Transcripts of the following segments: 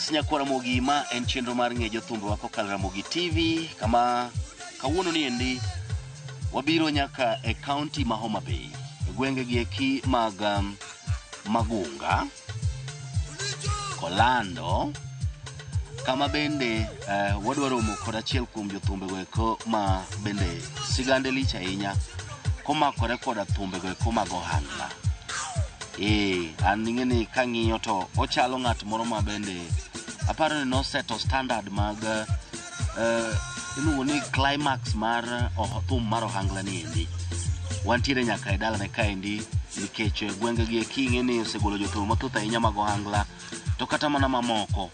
Yes, nyakwar Ramogi, ma en chenro mar ng'e jothumbewa kokalo Ramogi TV, kama kawuono ni endi wabiro nyaka e kaunti ma Homa Bay, e gwenge gi eki mag Magunga, Kolando, kama bende wadwa romo kod achiel kuom jothumbe go eko ma bende sigande lich ahinya komakore koda thumbe go eko mag ohangla. Ee, an ing'e ni kang'iyo to ochalo ng'at moro ma bende aparo ni noseto standard mag iluongo ni climax mar thum mar ohangla ni endi. Wantiere nyaka e dalane kaendi nikech gwenge gi eki ing'e ni osegolo jothum mathoth ahinya mag ohangla to kata mana mamoko.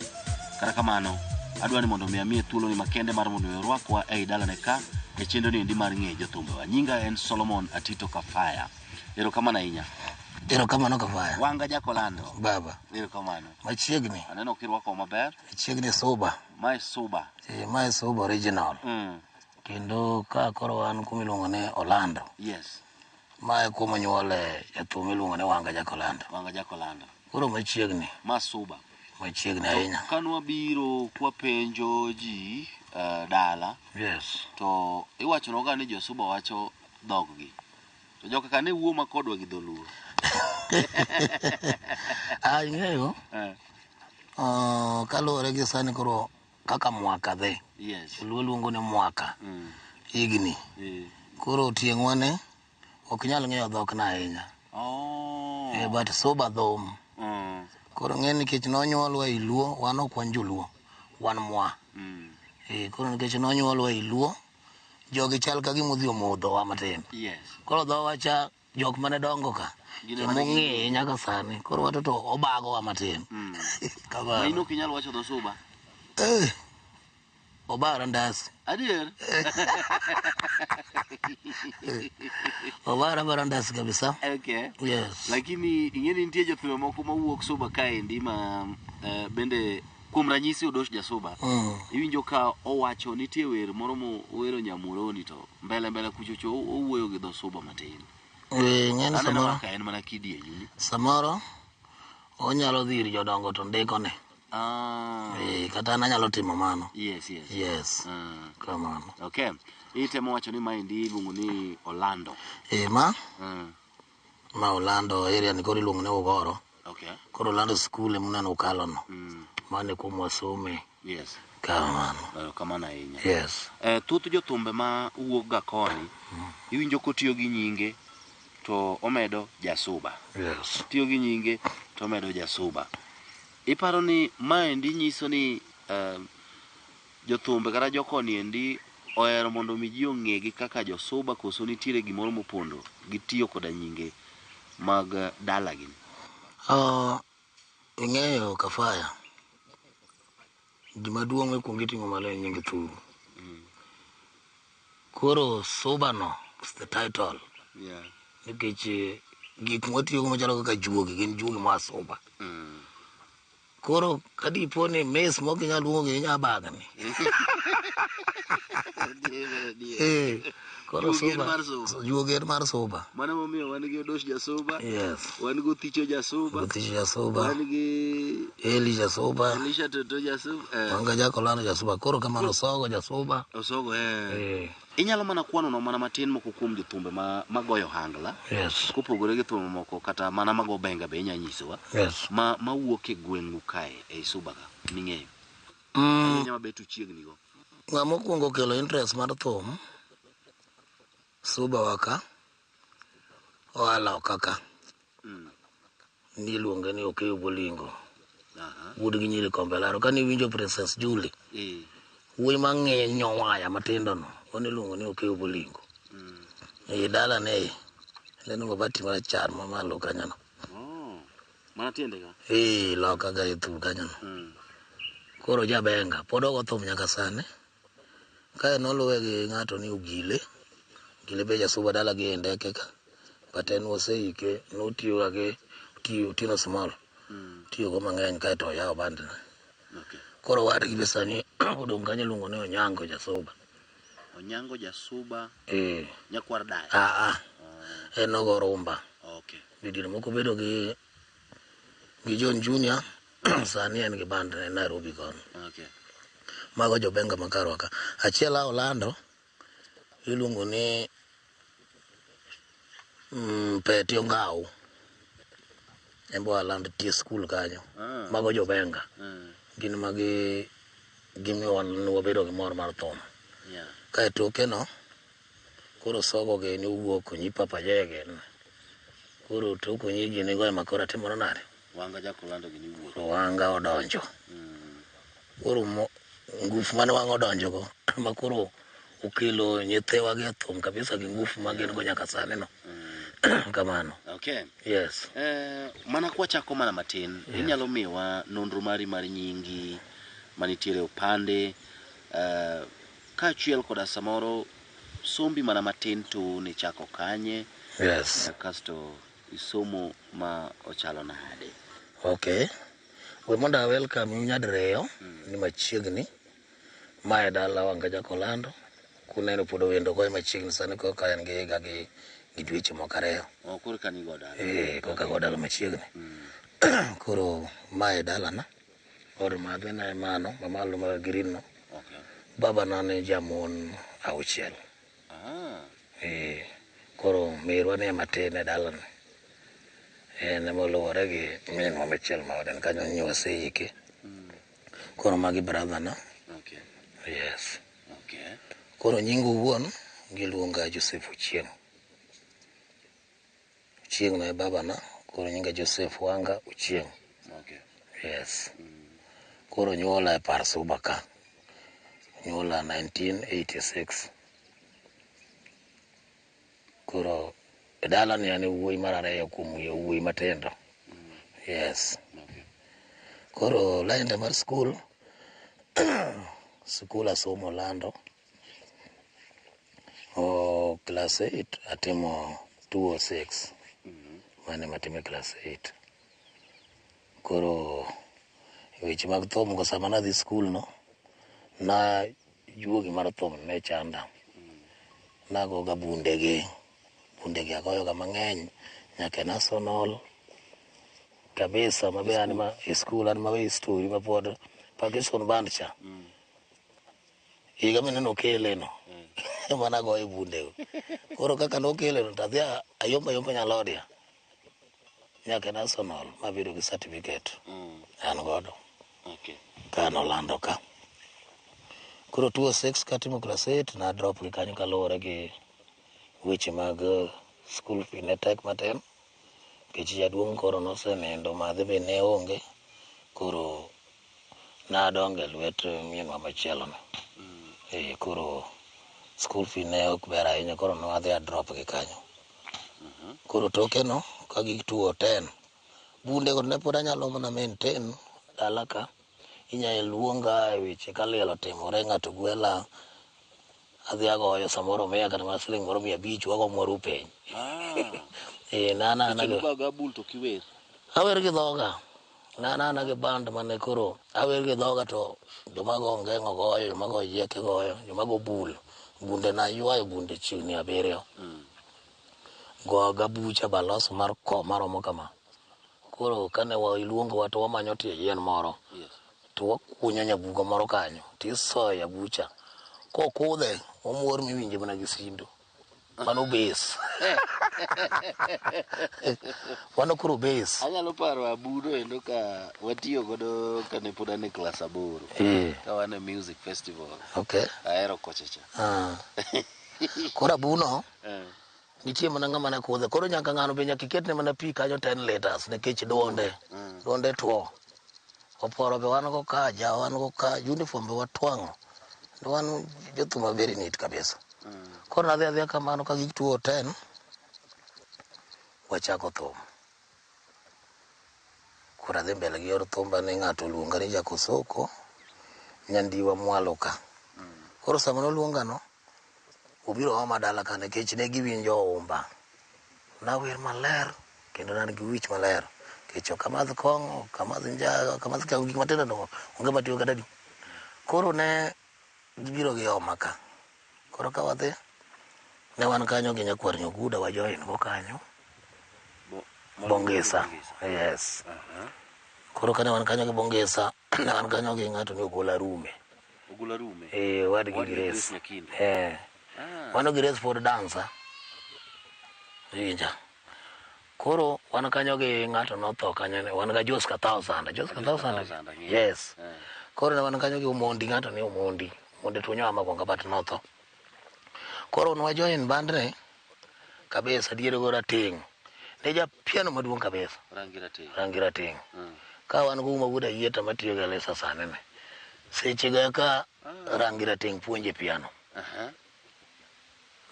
Kata kamano, adwa ni mondo mi amiye thuolo ni makende mar mondo mi orwakwa ei dalane ka e chenro ni endi mar ng'e jothumbewa. Nyinga en Solomon Atito Kafaya. Erokamano ahinya. Erokamano Kafaya. Wanga Jakolando. Baba. Erokamano. Machiegni. Aneno kirwako maber. Machiegni suba. Mae suba. E, mae suba original. Kendo ka koro wan kuma iluongo ni Olando. Yes. Mae kuma onyuole jathum iluongo ni Wanga Jakolando. Wanga Jakolando. Koro machiegni. Ma suba. Machiegni ahinya. Ka nwabiro kwapenjo ji dala. Yes. To iwachonwa ga ni josuba wacho dhoggi. To joka ka ne wuo ma kodwa gi dholuo. Ah, ing'eyo. Kaluwore gi sani koro kaka mwaka dhi. Yes. Luo luongo ni mwaka. Higni. Koro tieng'wa ne ok nyal ng'eyo dhokna ahinya. Oh. But suba dhum. Koro ng'e nikech nonyuolwa ei Luo, wan ok wan joluo, wan mwa. Koro nikech nonyuolwa ei Luo, jogi chal ka gima odhi omodhowa matin. Yes. Koro dhowa cha jok mane dongo ka, Gin ema ne emong'eye nyaka sani. Koro wato to obagowa matin. Kamano. Ma in ok inyal wacho dho suba? Obara ndasi. Adier? Obara bara ndasi kabisa. Okay. Yes. Lakini ing'e ni nitie jothumbe moko mawuok suba kaendi ma bende kuom ranyisi Odosh Jasuba. Iwinjo ka owacho nitie wer moro mowero Nyamuroni to mbele mbele kuchocho owuoyo gi dho suba matin. Ng'eni Aneno samoro kaka en mana kidienyu ni. Samoro onyalo dhi ir jodongo to ndikone. Kata an anyalo timo mano. Yes, yes. Yes. Kamano. Okay. Itemo wacho ni maendi iluongo ni Olando. Ma? Ma Olando area ni koro iluongo ni Ugoro. Okay. Koro Olando school ema uneno ukalo no. Mano e kuma wasome. Yes. Kamano. Erokamano ahinya. Yes. Thoth jothumbe ma wuok ga koni, iwinjo kotiyo gi nyinge to omedo Jasuba. Yes. Tiyo gi nyinge to omedo Jasuba. Iparo ni maendi nyiso ni jothumbe kata jokoni endi ohero mondo mi ji ong'egi kaka josuba koso nitiere gimoro mopondo gitiyo koda nyinge mag dalagi? Ing'eyo Kafaya, gima duong' mikwongo iting'o malo en nying thuru. Koro suba no is the title. Nikech gik mwatiyogo machalo kaka juogi gin juogi moa suba. Koro kadipo ni miss mok inyal luongo gi inya bagni. Koro Juogi en suba, mar suba. juogi en mar suba. Mano momiyo wan gi Odosh Jasuba. Yes. Wan gi Othicho Jasuba. Othicho Jasuba. Wan gi Eli Jasuba. Elisha Toto Jasuba. Wanga Jakolano Jasuba. Koro kamano Osogo Jasuba. Osogo, Inyalo mana kwano no mana matin moko kuom jothumbe magoyo ohangla. Yes. Kopogore gi thumbe moko kata mana mago benga be inya nyisowa. Yes. Ma wuok e gweng'u kae ei Suba ka ming'eyo. Inya mabet uchiegni go. Ng'ama okwongo kelo interest mar thum Suba waka oa loka ka. Niluonge ni Okeyo Bolingo. Wuod gi nyiri Kombe Laro. Kane iwinjo Princess Julie, wuoyi mang'inyo waya matindo no, mano iluongo ni Okeyo Bolingo. Dala ne neno mabati marachar mamalo kanyo no. Oh, mana tiende ka? Loka ga e thur kanyo no. Koro jabenga, pod ogo thum nyaka sani. Kae noluwe gi ng'ato ni Ogile. Ogile be jasuba dala gi e ndeke ka. But en waseike, notiyo ga gi Otieno Small. Tiyo go mang'eny kae to oyawo band ne. Koro wadgi be sani odong' kanyo iluongo ni Onyango Jasuba. Onyango Jasuba? Nyakwar Dayo? En ogo rumba. Didier moko bedo gi John Junior. Sani en gi band ne Nairobi kono. Okay. Mago jobenga ma karwa ka. Achiel a Orlando iluongo ni Peti Ongau. En bo Orlando tie skul kanyo. Mago jobenga. Gin magi gimiyo wan wabedo gi mor mar thum. Yeah. Kae toke no koro sogo gini owuok onyi Papa J gini. Koro tok onyi gini go ema koro atimore nade? Wanga Jakolando gini wuok. Wanga odonjo. Koro ngufu mane wanga odonjo go ma koro okelo nyithiwa gi e thum kabisa gi ngufu ma gin go nyaka sani no. Kamano. Okay. Yes. Mana kwachako mana matin, Yes. inyalo miwa nonro mari mar nyingi manitiere opande, kaachiel koda samoro sombi mana matin to nichako kanye, Yes. Kasto isomo ma ochalo nade? Okay. We mondo a welcome you nyadiriyo ni machiegni. Mae dala Wanga Jakolando. Kuneno pod owendo goyo machiegni sani koka en gi higa gi dweche moko ariyo. Oh, koro ka nigo dala. Koka go dala machiegni. Koro mae dalana. Od madhe na mano, mamalo ma green no. Okay. Baba na ne jamon auchiel. Koro merwa ne matin e dalana. En ema oluwore gi minwa machielo ma ode kanyo ni waseike. Koro magi brother na. Okay. Yes. Okay. Koro nying owuon giluonga Joseph Ochieng. Ochieng no e baba na, koro nyinga Joseph Wanga Ochieng. Okay. Yes. Koro nyuola e par Suba ka. Nyuola 1986. Koro e dala ni an e wuoyi mar ariyo kuom wuoyi matindo. Yes. Okay. Koro line mar school, school asomo Lando. O class 8 atimo 206. Mane matime class 8. Koro weche mag thum go sama nadhi school no, na juogi mar thum ne chanda. Nagoga bundegi, bundegi agoyoga mang'eny nyaka e national kabisa mabe an ma e school an ma story ma pod Pakistan band cha. Higa mineno okele no. Ema nagoyo bundego. Koro kaka nokele no to adhi ayomba ayomba nyalodia. Nyaka e national mabedo gi certificate. An godo. Okay. Ka nolando ka. Koro 206 katimo class 8 na drop gi kanyo kaluwore gi weche mag school fee ne tek matin. Nikech jaduong' koro nosenindo, madhe be ne onge. Koro nadongo e lwet minwa machielo no. Koro school fee ne ok ber ahinya, koro ne wadhi a drop gi kanyo. Koro toke no, ka gik 210, bunde go ne pod anyalo mana maintain dala ka. Inyalo luonga e weche ka liel otimore, ng'ato gwela, adhi agoyo samoro miya kata mana siling moro 500 wago mwaru piny. Na na na. Seche bul to kiwer. Awer gi dhoga. Na na na gi band mane koro awer gi dhoga to joma go ongeng'o goyo, joma go yieke goyo, joma go bul. Bunde na ywayo bunde chiegni 7. Go ga bucha baloso mar ko maromo kama. Koro kane wa iluongowa to wamanyo tie yien moro. Yes. To wakunyo nyabugo moro kanyo, tisoyo e bucha. Kokudhe, omwor miwinje mana gi sindo. Mano bass. Mano koro bass. Anyalo paro abudo endo ka watiyo godo kane pod an e klas 8. Ka wan e music festival. Okay. Ahero kocha cha. Koro abuno, nitie mana ng'ama ne kudhe. Koro nyaka ng'ano be nyaka iketne mana pi kanyo 10 liters nikech duonde. Duonde tuo. Oporo be wan go ka, ja wan go ka, uniform be watwang'o. Wan jothum ma very neat kabisa. Koro nadhi adhiya kamano ka gik 210, wachako thum. Koro adhi mbele gi yor thumba ni ng'ato oluonga ni Jakosoko, Nyandiwa mwalo ka. Koro sama noluonga no, obiro oma dala ka nikech ne giwinjo umba. Nawer maler kendo ne an gi wich maler. Nikech ok amadh kong'o, ok amadh njaga, ok amadh gik matindo tindo onge matiyo kata adi. Koro ne gibiro gi oma ka. Koro ka wadhi, ne wan kanyo gi nyakwar Nyoguda wa join go kanyo. Bongisa. Yes. Koro kane wan kanyo gi Bongesa, ne wan kanyo gi ng'ato ni Ogola Rume. Ogola Rume. Eh, wadgi Wadgi Grace. Grace Nyakinde. Eh. Ah. Mano Grace pod dansa. Iwinja. Koro wan kanyo gi ng'ato notho kanyo ne wan ga Joska Thousand. Joska Joska Thousand. Thousand, ang'eyo. Yes. Eh. Koro ne wan kanyo gi Omondi, ng'ato ni Omondi. Omondi tunyo ama gonga but notho. Koro nwa join bandne kabisa diere go rateng'. Ne ja piano maduong' kabisa. Rangi rateng'. Rangi rateng'. Mm. Ka wan go uma wuod ayieta matiyo ga lesa sani ne. Seche ga ka rangi rateng' puonje piano. Aha.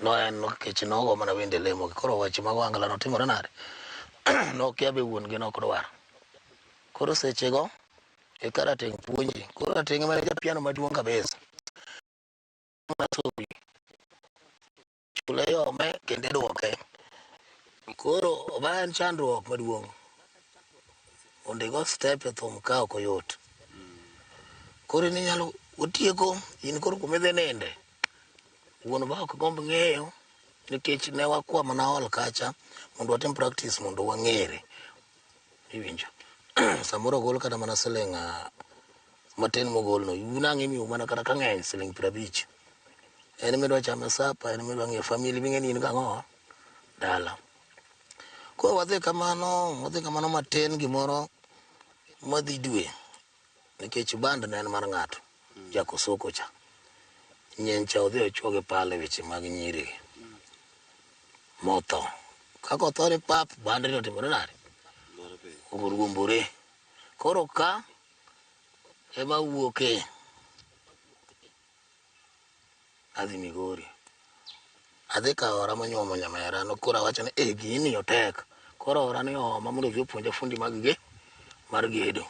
No en nikech nogo mana wende lemo gi. Koro weche mag ohangla notimore nade? Nokia be wuon gi nok dwar. Koro seche go eka rateng' puonje. Koro rateng' ema ne ja piano maduong' kabisa. Masobi. Chule yome kendo iduoke. Koro ma en chandruok maduong'. Mondo igo step e thum ka ok oyot. Koro in inyalo otieko in koro kuma idhi ninde. Wuon ba ok gomb ng'eyo nikech ne wakwa mana hall kacha mondo watim practice mondo wang'ere. Iwinjo. Samoro ogol kata mana siling matin mogol no. Un ang' imiyo mana kata ka ng'eny siling 50. En midwa chame sapa, en midwa ng'iyo family ming'e ni in gang'o dala. Koro wadhi kamano, wadhi kamano matin gimoro madhi dwe nikech band ne en mar ng'ato jakosoko cha. Nyencha odhi ochuo gi pala e weche mag nyiri gi. Motho. Kaka otho ni pap, band ni otimore nade? Lwar piny. Oruombore. Koro ka ema wuoke adhi Migori. Adhi kawo ora monyuomo nyamera no koro awacho ni eh gini otek. Koro ora ni ooma mondo odhi opuonja fundi mag ge mar gedo.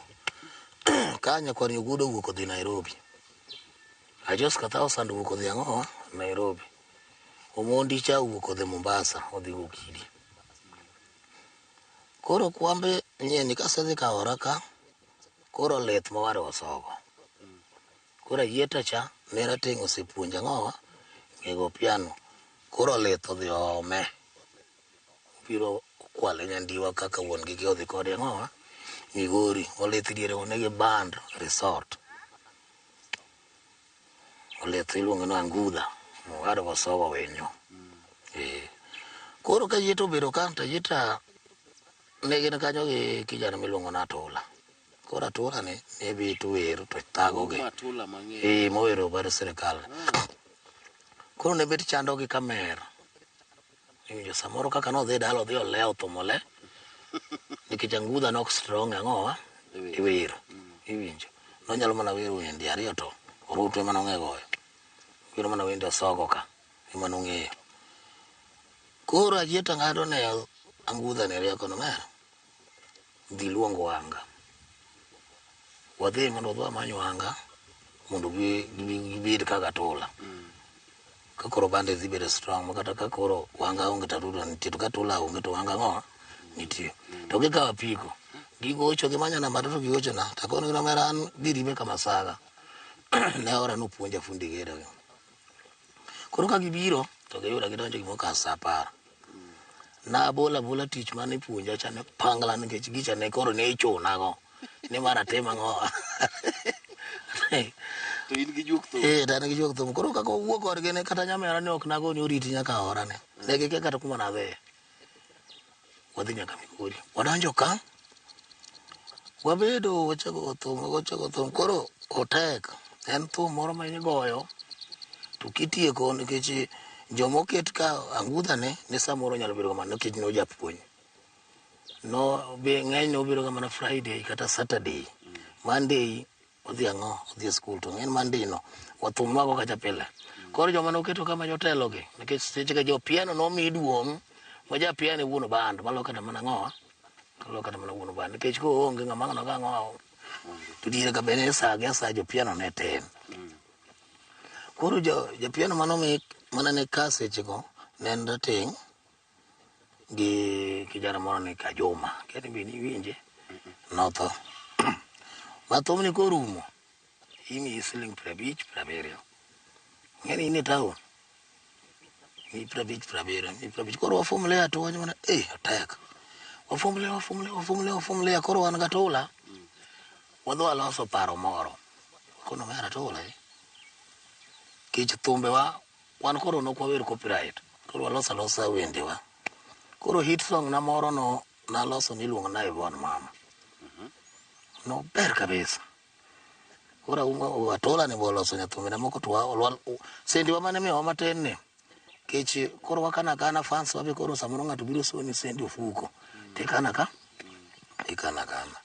Ka nyakwar Nyugudo owuok odhi Nairobi. Ajoska Thousand owuok odhi ang'o? Nairobi. Omondi cha owuok odhi Mombasa, odhi go kidi. Koro kwambe nyeni kasedhi kawo ora ka, koro lith ma ware osogo. Koro ayieta cha ne rateng' osepuonja ang'owa ng'ego piano. Koro lith odhi oome. Obiro okwale nyandiwa kaka wuon gi odhi kode ang'owa Migori. Olith diere go nigi band resort. Olith iluongo ni Angudha. Owado kosogo winyo. Eh. Koro ka yieta obedo ka to yieta ne gin kanyo gi kijana miluongo ni Atula. Koro Atula ni ne bet wer to thago gi. Matula mang'eny. Eh, mowero bar sirikal. Koro ne bet chando gi kamer. Iwinjo samoro kaka nodhi dala odhi olewo thum ole. Nikech Angudha nok strong e ang'owa E e wer. Iwinjo. Nonyalo mana wero wende ariyo to orutu ema nong'e goyo. Wero mana wende osogo ka ema nong'eyo. Koro ajieta ng'ado ne Angudha ne rieko no mer. Dhi luong wanga. Wadhi mondo wadhi wamany wanga mondo gibed kaka Atula. Ka koro bande dhi bedo strong ma kata ka koro wanga onge to Atula nitie to ka Atula onge to wanga ng'o nitie. To gikawo apiko. Gigocho gimanyo namba to gigocho na. To akono gi omera an dhi kama saga. Ne ora nopuonja fundi gedo gi. Koro ka gibiro to giyuda gidonjo gimoro kar sa 10. Nabolo abola tich mane ipuonja cha ne pangla nikech gicha ne koro ne ichunago. Ni mar atim ang'o. To in gi juok thum. Eh, to an gi juok thum. Koro kaka owuok kodgi ne kata nyamera ne ok nago ni oriti nyaka ora ne. Ne gikia kata kuma nadhiye. Wadhi nyaka Migori. Wadonjo ka. Wabedo wachako thum, wachako thum. Koro otek. En thum moro ma igoyo to kitieko nikech jomoket ka angudha ne ne samoro nyalo bedo kamano nikech nojapuonj. No be ng'eny obiro ga mana Friday kata Saturday. Monday odhi ang'o odhi e skul to ng'eny Monday no wathum nwago kacha pile. Koro joma noketo kama jotelo gi nikech seche ga jopiano nomi duong' ma japiano e wuon band malo kata mana ang'o malo kata mana wuon band nikech koonge ng'ama ng'ano ga ang'o to diere ka bende sa gi asa jopiano ne tin. Koro japiano manomi mana ne ka seche go ne en rateng' gi kijana moro ni Kajuma kia ni be niwinje notho. Ma thumni korumo imiyi siling 50 70. Ing'eni in e town miyi 50 70 miyi 50 koro wafumlia to wacho mana eh otek. Wafumlia wafumlia wafumlia wafumlia koro wan gatula. Wadhi waloso paro moro. Kono mera to ole. Kech thumbewa wan koro nok wawer copyright. Koro waloso alosa wendewa. Koro hit song na moro no naloso niluongo na Yvonne Mama. No ber kabisa. Koro aungo atola ni boloso nyathumbe na moko to sendi wa mane miyowa matin ni. Kech koro wakana kana fans wabe koro samoro ng'ato biro soni sendi ofuko. Tikana ka. Ikana kana.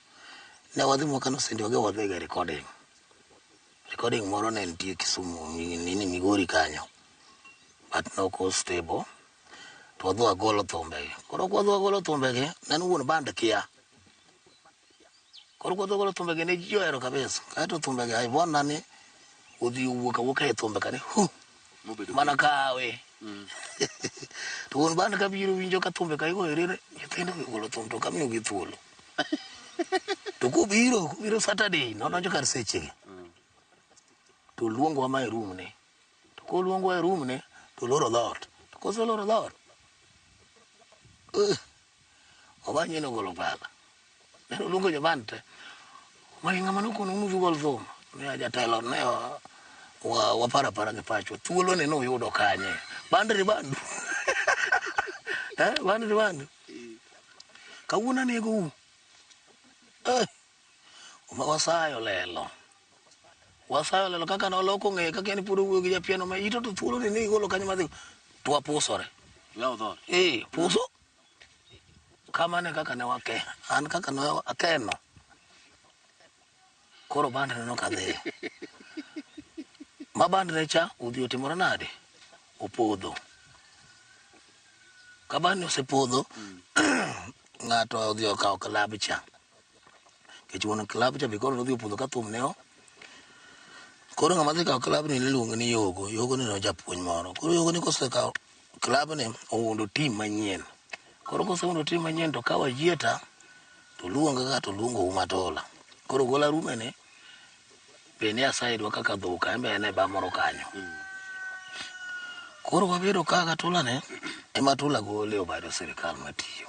Ne wadhi mwakano sendi wage wadhi ga recording. Recording moro ne nitie Kisumu nini Migori kanyo. But noko stable. To wadhi wagolo thumbegi. Koro kwadhi wagolo thumbegi, ne en wuon band kia. Koro kwadhi wagolo thumbegi ne ji ohero kabisa. Kaeto thumbegi Yvonne nani odhi owuok awuoka e thumbe kani hu Mobedo mana kawe. To wuon band ka biro winjo ka thumbe ka igoyo rere, nyithindo ogolo thum to kamiyogi thuolo. To kobiro Saturday, nodonjo kar sechegi. To luongowa ma e room ne. To koluongowa e room ne, to loro dhoot. To koseloro dhoot, Obanyi nogolo pala. Ne oluongo joband te. Magi ng'ama nokono nudhi gol thum. Ne jatelo ne waparo apara gi pachwa. Thuolo ne nuyudo kanye? Band ni bandu. Eh, band ni bandu. Kawuono anego u. Eh, wasayo lelo. Wasayo lelo kaka noloko ng'eye kaka en pod owuoyo gi japiano ma ito to thuolo ni ne igolo kanyo madhi. To wapusore. Lawo dhoot. Eh, puso. Kamano e kaka ne wake. An kaka ne akeno. Koro band ne nokadhi. Ma band ne cha odhi otimore nade? Opodho. Ka band ne osepodho, ng'ato odhi okawo club cha. Nikech wuon club cha be koro nodhi opodho ka thum ne o. Koro ng'ama dhi kawo club ni iluongo ni Yogo. Yogo ni no japuonj moro. Koro Yogo ni kosekawo club ni owuondo team manyien. Koro kosewuondo team manyien to kawo Ajieta to luonga ka to luongo Umatola. Koro gola rume ni be ni asaidwa kaka dhuka en be en e ba moro kanyo. Koro wabedo ka Gatula ne ema Tula gole obado sirikal matiyo.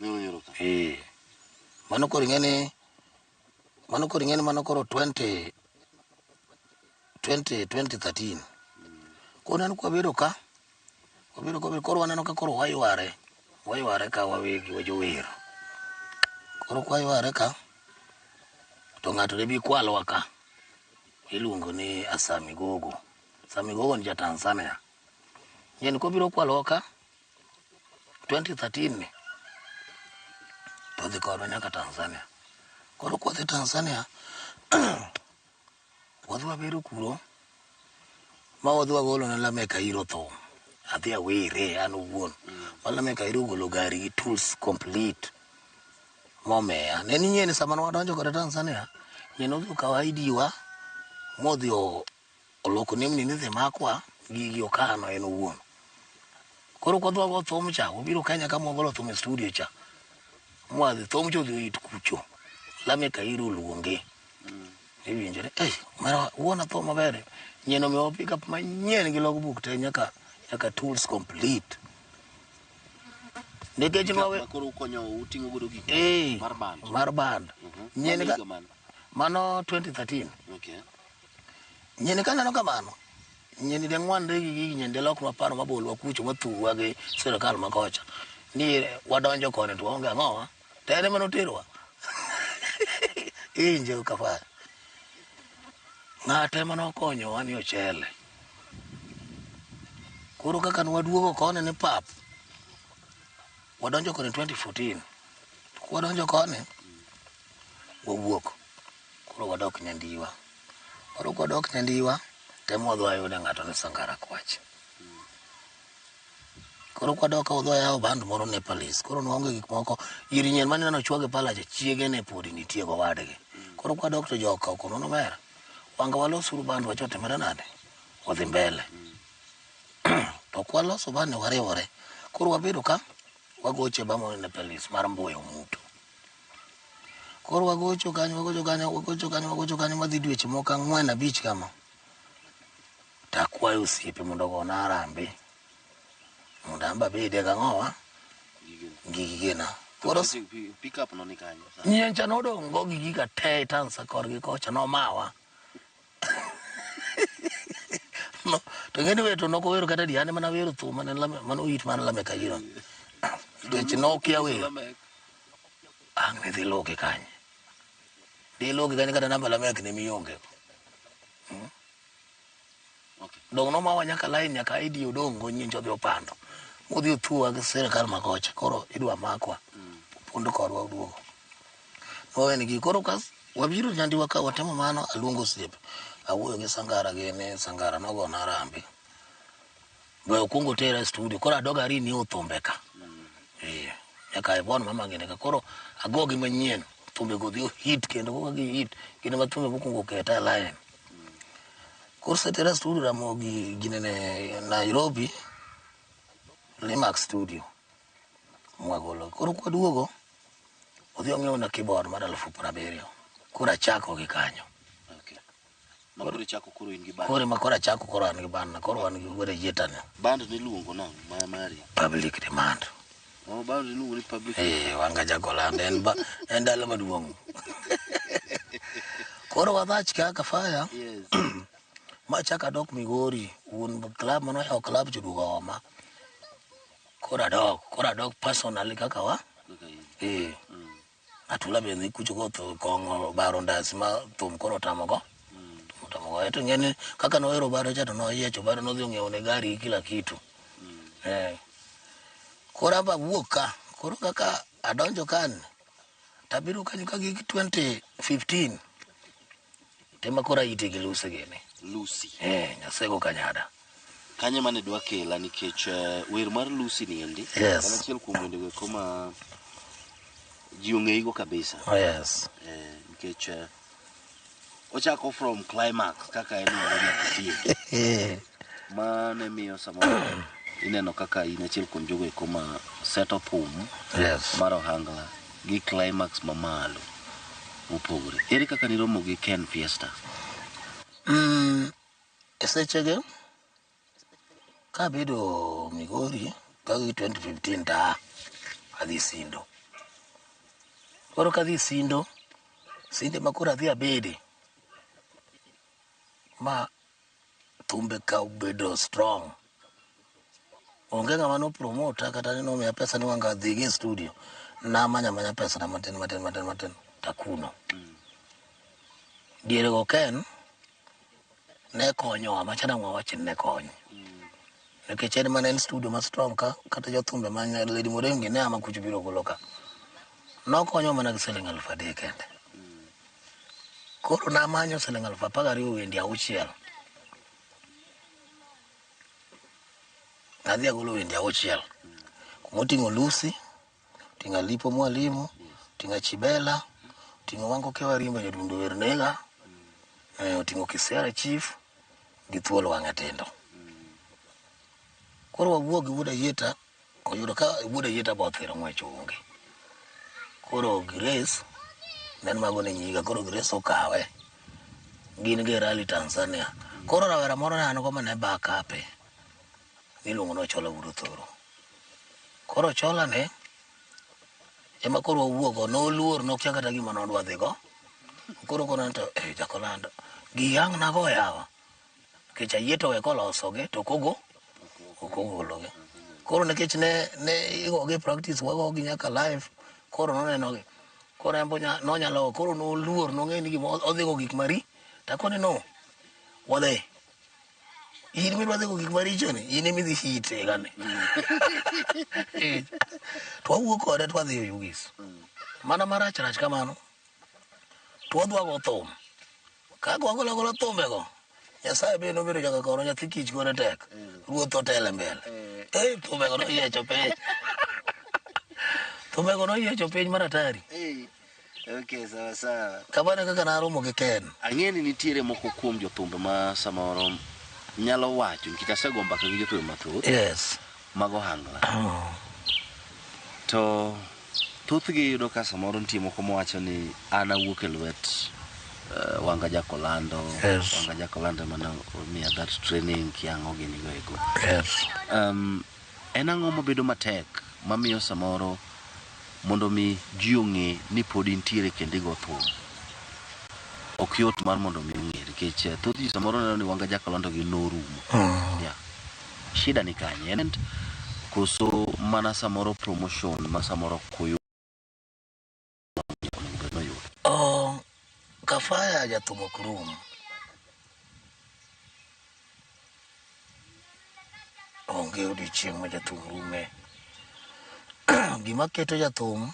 Nyoro nyoro ka. Eh. Mano koro ing'e mano koro ing'e ni mano koro 20 20 2013. Koro neno kwabedo ka wabedo ka koro waneno ka koro wayware wayware ka wawegi wa jower. Koro kwayware ka to ng'ato ne bi kwalwa ka iluongo ni Asami Gogo. Asami Gogo ni ja Tanzania. Nyien kobiro kwalowa ka 2013 ni to dhi kodwa nyaka Tanzania. Koro kwadhi Tanzania wadhi wabedo kuro ma wadhi wagolo ne Lameck Airo thum. Adhi awere an owuon. Ma Lameck Airo ogolo gari gi tools complete momiya. Ne ni nyien sama ne wadonjo kode Tanzania, nyien odhi okawo ID wa modhi oloko nembni ni dhi makwa gigi okano en owuon. Koro kwadhi wago thum cha, wabiro Kenya ka mwagolo thum e studio cha. Mwadhi thum cha odhi oit kucho. Lameck Airo oluonge. Iwinjo ni, eh, mara wuona thum maber. Nyien omiyowa pick up manyien gi logbook te nyaka nyaka tools complete. Nikech nwawe Ma koro ukonyo uting'o godo gik eh, mar band. mar band. Nyien Mano ka higa mane? mano 2013. Okay. Nyien kaneno kamano, nyien de ng'wanre gi gigi nyien de loknwa paro mabolwa kucho mathuwa gi sirikal ma kocha. Ni wadonjo koni to waonge ang'owa, to en ema noterowa. Iwinjo kafaya. Ng'ate ema nokonyowa ni ochele. Koro kaka nwaduogo koni ni pap, wadonjo koni 2014. Kwadonjo koni, wawuok. Koro wadok Nyandiwa. Koro kwadok Nyandiwa, temo wadhi wayude ng'ato ni Sangara Kwach. Koro kwadok ka wadhi wayawo band moro Nepalese. Koro nwaonge gik moko. Ir nyien mane neno chwage pala cha, chiege ne pod nitie gowadgi. Koro kwadok to joka okono nomera. Wanga walosuru band wacha otimore nade? Odhi mbele. To kwaloso band ni wariwore. Koro wabedo ka, wagoche ba moro Nepalese mar Mbuya Omuto. Koro wagocho kanyo, wagocho kanyo, wagocho kanyo, wagocho kanyo madhi dweche moko ang'wen abich kama. Takwayo osiepe mondo ogona harambee. Mondo an be abede gang'owa Gige. gi gigena. Koro Pick up no ni kanyo. Nyiencha nodong' go gi giga te Tansa korgi kocha nomawa. No, to ng'eni wer to nokowero kata di an ema nawero thum mane mane oit mar Lameck Ayiro. Nikech nokia wer. Ang' ne dhi luki kanye. Dhi luki kanye kata namba Lameck ne mionge. Okay. Dong' nomawa nyaka line nyaka ID odong' go nyiencha odhi opando. Modhi othuwa gi sirikal ma kocha koro idwa makwa. Opondo korwa oduogo. Nowenigi koro ka wabiro Nyandiwa ka watimo mano aluongo osiepe. Awuoyo gi Sangara gini Sangara nogona harambee. Be okwongo otera e studio koro adog a renew thumbe ka. Eh, nyaka Yvonne mama gini ka koro agogi manyien thumbe go dhi hit kendo kaka gi hit gin ema thumbe mokwongo oketa e line. Koro osetera e studio Ramogi ginene Nairobi Limax studio mwagolo. Koro kwaduogo odhi ong'iewna keyboard mar 70,000. Koro achako gi kanyo. Okay. Ma koro ichako koro in gi band. Koro ema koro achako koro an gi band na koro wan gi wuod Ayieta ni. Band niluongo nang'o ma mari? Public demand. Oh, band iluongo ni public. Eh, wanga Jakolanda en ba en dala maduong'. Koro wadhach kaka fire Yes. machako adok Migori wuon club manoyawo club cha oduogo oma. Koro adok, koro adok personally kaka wa. Kaka in. Eh. Atula be dhi kucho kotho kong'o baro ndasi ma thum koro otamogo. Thum otamogo. To ing'e ni kaka nohero Obado cha to noyiecho Obado nodhi ong'iewo ne gari gi kila kitu. Eh. Koro aba awuok ka. Koro kaka adonjo kan tabiro kanyo ka gik 2015 tema koro aite gi Lucy gini. Lucy. Eh, Nyasego Kanyada. Kanye mane dwa kela nikech wer mar Lucy ni endi. Yes. En achiel kuom wende go eko ma ji ong'eyigo kabisa. Oh, yes. Nikech ochako from climax kaka en ero nyaka otieki. Ma ne miyo samoro ineno kaka in achiel kuom jogo eko ma seto thum Yes. mar ohangla gi climax mamalo mopogore. Ere kaka niromo gi Ken Fiesta? E sechege kabedo Migori ka gi 2015 ta adhi Sindo. Koro kadhi Sindo, Sindo ma koro adhi abede ma thumbe ka obedo strong. Onge ng'ama no promote kata ni nomiya pesa ni wanga dhi gi e studio. Namanya manya pesa na matin matin matin matin takuno. Diere go Ken ne konyowa machana wawach ni ne konyo. Nikech en mana en studio ma strong ka kata jothumbe ma Lady Morengi ne ama kucho biro golo ka. Nokonyo mana gi siling 3,000 kende. Koro namanyo siling 12,000 wende 6. Nadhi agolo wende 6. Kumoting'o Lucy, oting'o Alipo Mwalimu, oting'o Chibela, oting'o Wango Kewa Rimba Jadundo Wer Nega, oting'o Kisiara Chief gi Thuol Wang'e Tindo. Koro wawuok gi Wuod Ayieta, oyudo ka Wuod Ayieta be othiro ng'wech onge. Koro Grace, ne en mago ne nyiga, koro Grace okawe. Gin gi rally Tanzania. Koro rawera moro ne an go mane back up e, miluongo ni Ochola Wuod Othoro. Koro Ochola ne ema koro wawuok go, noluor nokia kata gima nodwa dhi go. Koro koro to Jakolando, gi ang' nago yawa. Nikech ayie to we kolosogi to ok ogologi. Koro nikech ne igogi practice wagogi nyaka live, koro nonenogi. Koro en bo nonyalo, koro noluor, nong'eyo ni gima odhi go gik mari. Takone no, wadhi. In midwa dhi go gik maricho ni, in ema idhi hit e higani. To wawuok kode to wadhi Oyugis. Mana marach rach kamano. To wadwa go thum. Kaka wagolo agola thumbego, Nyasaye be nobedo nyaka koro nyathi kich kore tek. Ruoth otele mbele. Thumbego noyiecho piny. Thumbego noyiecho piny maratari. Okay, sawa sawa. Kamano e kaka naromo gi Ken. Ang'e ni nitiere moko kuom jothumbe ma samoro nyalo wacho nikech asego mbaka gi jothumbe mathoth Yes. mag ohangla. To thothgi yudo ka samoro nitie moko mawacho ni an awuok e lwet Wanga Jakolando. Yes. Wanga Jakolando ema ne omiya that training kiang'o gini go eko. Yes. En ang'o mabedo matek mamiyo samoro Mondo mi ji ong'e ni pod intiere kendo igo thum. Ok yot mar mondo mi ong'e nikech thoth ji samoro neno ni Wanga Jakalando gi norumo. Yeah. Shida ni kanye? En koso mana samoro promotion ma samoro koyo onego bed noyud. Oh, Kafaya jathum ok rum. Onge odiochieng' ma jathum rume. Gima keto jathum,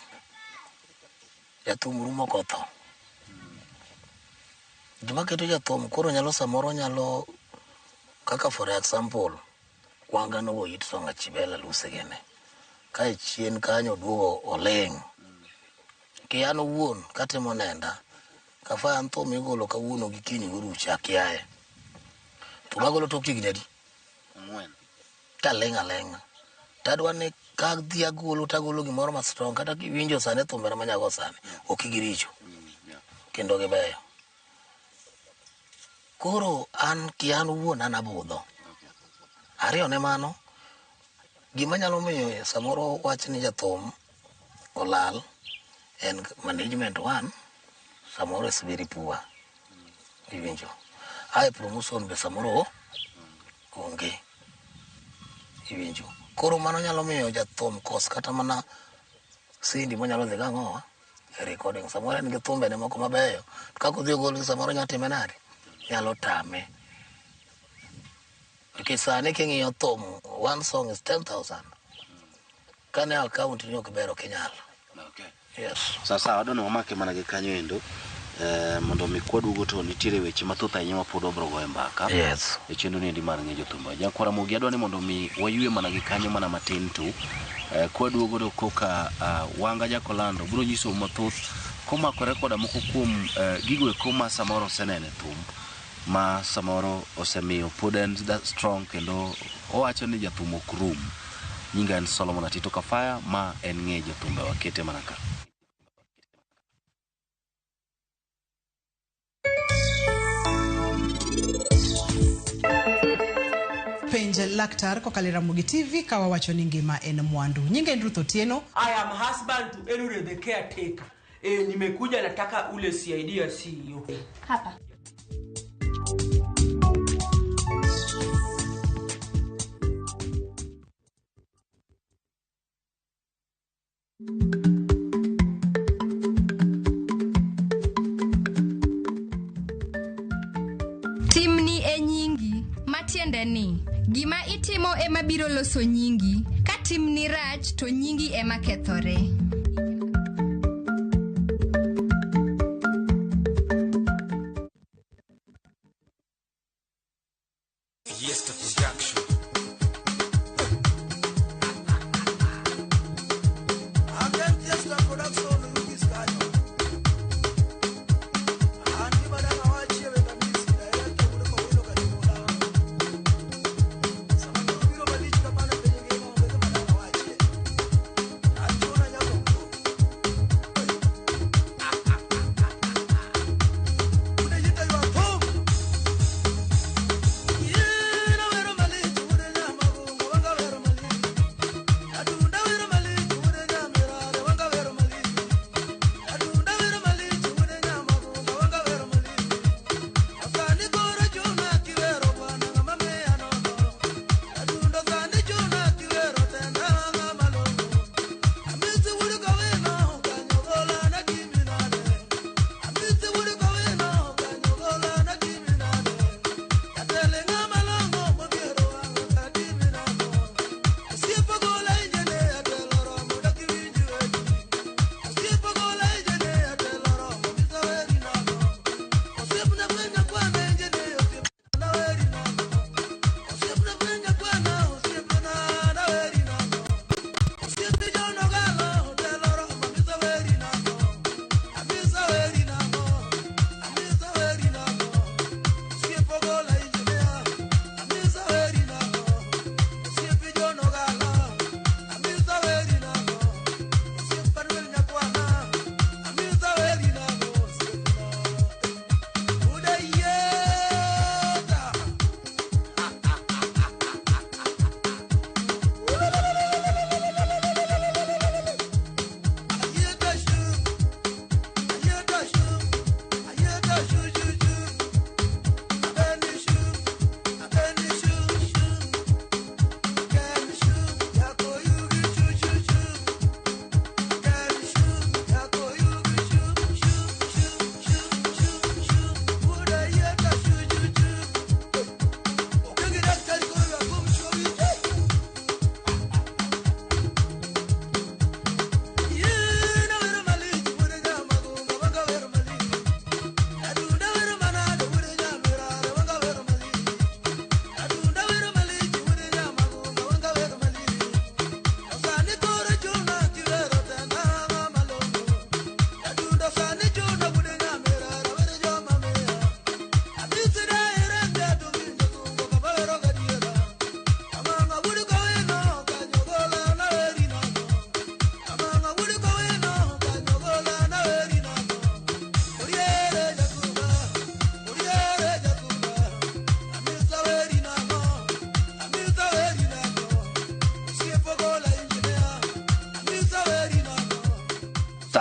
jathum rumo kotho. Gima keto jathum koro nyalo samoro nyalo kaka for example, Wanga nogo hit song Achibela Lusegene. Kae chien kanyo oduogo oling'. Ki an owuon katimo nenda, Kafaya an thum igolo kawuono gi kiny gorucha akiaye. Thum agolo tok higni adi? Ang'wen. Taling' aling'a. Tadwa ni kadhi agolo tagolo gimoro ma strong kata kiwinjo sani thumbena manyago sani ok giricho kendo gibeyo. Koro an ki an owuon an abudho. Ariyo ne mano, gima nyalo miyo samoro wach ni jathum olal en management one, samoro is very poor. Iwinjo. Ae promotion be samoro onge. Iwinjo. Koro mano nyalo miyo jathum kos kata mana sendi monyalo dhi gang'owa e recording. Samoro en gi thumbene moko mabeyo. To kaka odhi ogolgi samoro nyalo time nade? Nyalo tame. Nikech sani king'iyo thum, one song is 10,000. Kane account ni ok ber ok inyal. Okay. Yes. Sasa adwa ni wamake mana gi kanyo endo mondo mi kwaduogo to nitiere weche mathoth ahinya ma pod wabro goyo mbaka. Yes. E chenro ni endi mar ng'e jothumbe. Nyakwara Ramogi adwa ni mondo mi waywe mana gi kanyo mana matin tu. Kwaduogo to koka Wanga Jakolando biro nyiso mathoth komakore koda moko kuom gigo eko ma samoro osenene thum ma samoro osemiyo pod en strong kendo owacho ni jathum ok rum. Nyinga en Solomon Atito Kafaya ma en ng'e jothumbe wakete mana ka. Penj laktar kokalo e Ramogi TV ka wawacho ni ngima en mwandu. Nyinga en Ruth Otieno. I am husband to Elure the caretaker. Nimekuja nataka ule CID ya CEO. Hapa. Timni e nyingi, matiende ni gima itimo ema biro loso nyingi. Ka timni rach to nyingi ema kethore. Fiesta Production. Yeah.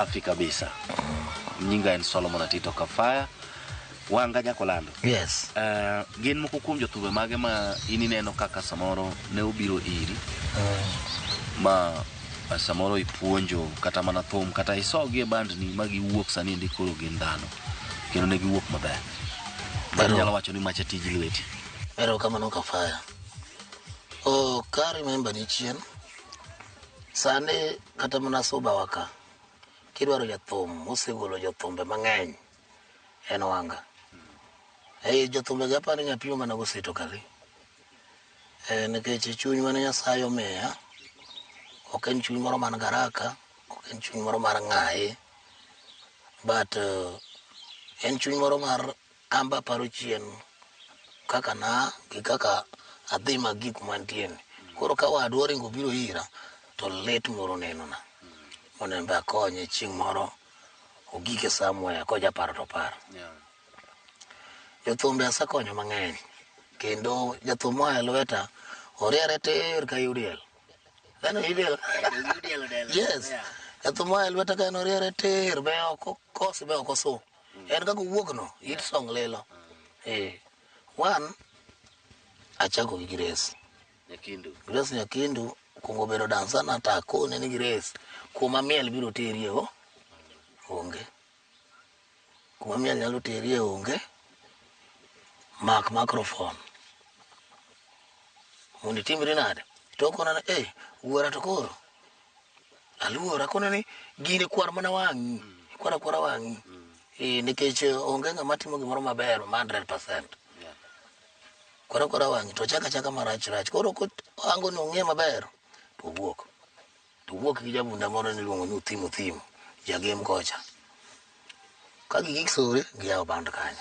Safi kabisa. Nyinga en Solomon Atito Kafaya. Wanga Jakolando. Yes. Gin moko kuom jothumbe mage ma in ineno kaka samoro ne obiro iri ma samoro ipuonjo kata mana thum kata isogi e bandni ma giwuok sani endi koro gin dhano kendo ne giwuok maber. Ero. Nyalo wacho ni macha tij lweti. Erokamano Kafaya. Oh, ka remember ni chien, sani kata mana suba wa ka, kidwaro jathum mosegolo jothumbe mang'eny, en Wanga. Ei jothumbe gi aparo ni nyapimo mana gosito kali. Nikech chuny mane Nyasaye omiya, ok en chuny moro man garaka, ok en chuny moro mar ng'ayi, but en chuny moro mar amba aparo chien kaka na gi kaka adhi magik kuma antie ni. Koro ka wadwa oringo obiro ira, to lit moro nenona. Mondo en be akonye chieng' moro ogike somewhere kojaparo to oparo. Jothumbe asekonyo mang'eny, kendo jathum moa e lweta oriere tir ka UDL. Neno UDL? Yes. Jathum moa e lweta ka en oriere tir, be ok okosi be ok osu. En kaka owuok no, it song lilo. One, achako gi Grace. Nyakindu. Grace Nyakindu okuongo bedo dansa na to akone ni Grace, kuma miel biro terie o, onge. Kuma miel nyalo terie onge, mak microphone. Mondo itimri nade? To okona ni, wuora to koro. Aluora, akone ni gini kwar mana wang'i. Kwar akwara wang'i. Nikech onge ng'ama timo gimoro maber ma 100%. Kwar akwara wang'i, to chaka chaka marach rach. Koro ango ni ong'e maber, to owuok. To owuok gi jabunda moro niluongo ni Othim Othim, jagem kocha. Ka gigik sore, giyawo band kanyo.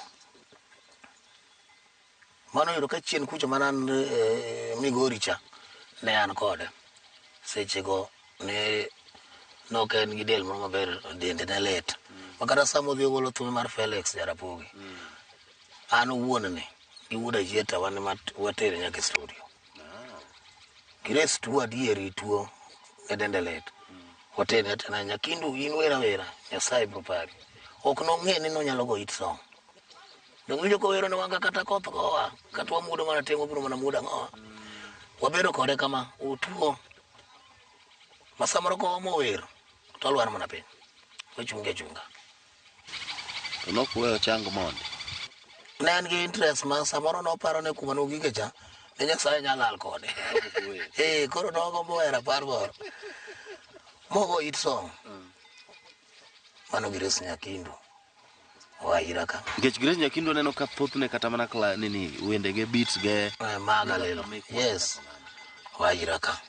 Mano yudo ka chien kucha mana an Migori cha, ne an kode. Sechego ne nok en gi del moro maber, dende ne lit. Ma kata sama odhi ogolo thume mar Felix Jarapogi, an owuon ni, gi wuod Ajieta wan ema watere nyaka e studio. Grace tuo adieri tuo ne dende lit. Watene atena Nyakindu in wera wera, Nyasaye biro pari. Ok nong'e ni nonyalo go hit song. Donge winjo kowero ne Wanga kata koth gowa, kata wamuodo mana teng' wabiro mana muodo ang'owa. Wabedo kode kama, otuo. Ma samoro koomo wer, to olwar mana piny. Ochunge achunga. To nokuweyo chang mondi. Ne en gi interest ma samoro noparo ni kuma nogike cha, ne Nyasaye nyalo lal kode. Koro nogombo wero apar moro. Mogo hit song. Mano Grace Nyakindu. Oa ira ka. Nikech Grace Nyakindu aneno ka thothne kata mana nini wendege beats ge. Maga lilo. Yes. Oa ira ka.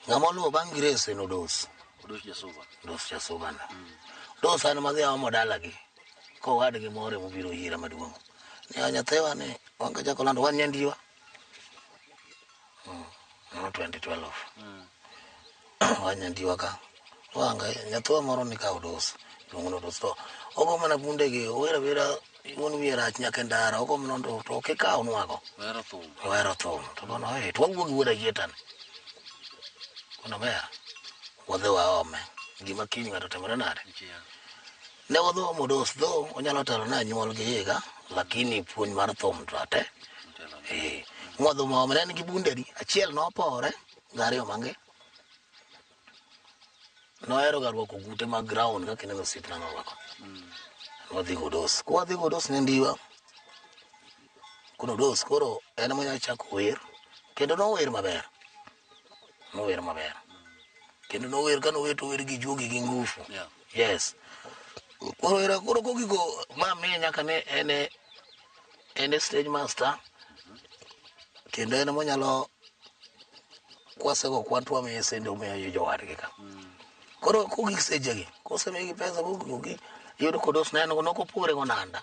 Ng'ama oluwo bang' Grace en Odos. Odos Jasuba. Odos Jasuba no. Odos an madhi aomo dalagi. Kowadgi moro emobiro ira maduong'. Ne nyathiwa ni Wanga Jakolando wan nyandiwa. No 2012. Wan nyandiwa ka. Wanga nyathiwa moro ni ka Odos. Iluongo ni Odos to ogo mana bundegi owera wera wuon wiye rach nyaka e ndara ogo mana to ok ikaw nwago. Ohero thum. Ohero thum. To kono to wawuok gi wuod Ayieta ni. Kono ber. Wadhi waome. Gima kiny ng'ato timore nade? Ne wadhi omo Odos dho onyalo telo ne anyuol gi higa lakini puonj mar thum to ate. Mwadhi waome ne en gi bundegi achiel nopore gariyo mange. Nohero ga rwako gute mag ground kaka ineno osiepna norwako. Nwadhi godos. Kwadhi godos ne ndiwa. Kono Odos koro en ema chako wer. Kendo nower maber. Nower maber. Kendo nower ka nower to wer gi juogi gi ngufu. Yes. Koro era koro kogigo ma miye nyaka ne en e stage master. Kendo en monyalo kwasego kwan to wamiye sende omiyo jowadgi ka. Koro kogik sechegi, kosemigi pesa kogigogi, iyudo kodos ne en nokopogre gonanda.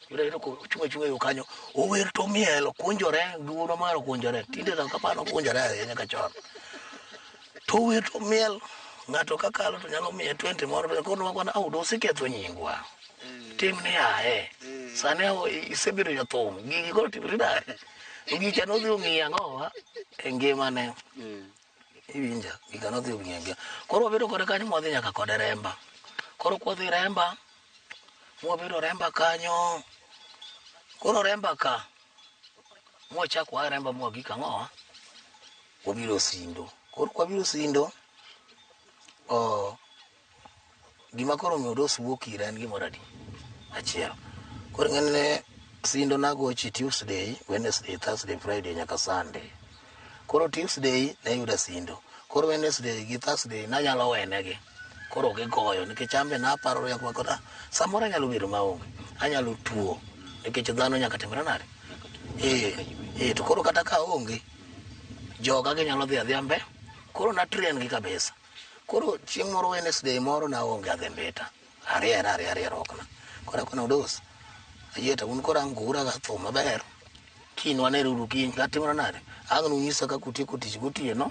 Iyudo kochung' achung'a yo kanyo, ower to omiel, okunjore, gi wuonwa mohero kunjore. Tinde to kaparo okunjore ahinya nyaka chon. To ower to omiel, ng'ato kakalo to nyalo miye 20 moro, to koro wakwana, "Au, Odos iketho nyingwa. Tim ni ae. Sani isebedo jathum, gigi koro timri nade?" Gicha nodhi ong'iyo ang'owa e ngimane. Iwinja, gika nodhi ng'enge. Koro wabedo kode kanyo mwadhi nyaka kode Remba. Koro kwadhi Remba, mwabedo Remba kanyo. Koro Remba ka, mwachako waa Remba mwagik ang'owa? Wabiro Sindo. Koro kwabiro Sindo, oh, gima koro omiyo Odos wuok ira en gimoro adi? Achiel. Koro ing'eni Sindo nagochi Tuesday, Wednesday, Thursday, Friday nyaka Sunday. Koro Tuesday ne yuda Sindo. Koro Wednesday gi Thursday nanyalo wenegi. Koro gigoyo nikech an be naparo rieko ma samoro anyalo bedo maonge. Anyalo tuo nikech dhano nyaka timre nade? To koro kata ka aonge, joga ginyalo dhi adhiya mbe. Koro na train gi kabisa. Koro chieng' moro Wednesday moro naonge adhi Mbita. Ariera rokna. Koro akono Odos, ayie to un koro ang' gura ga thum maber. Kiny wanere uru kiny katimore nade? Ang' nunyisa kaka utieko tich gotieno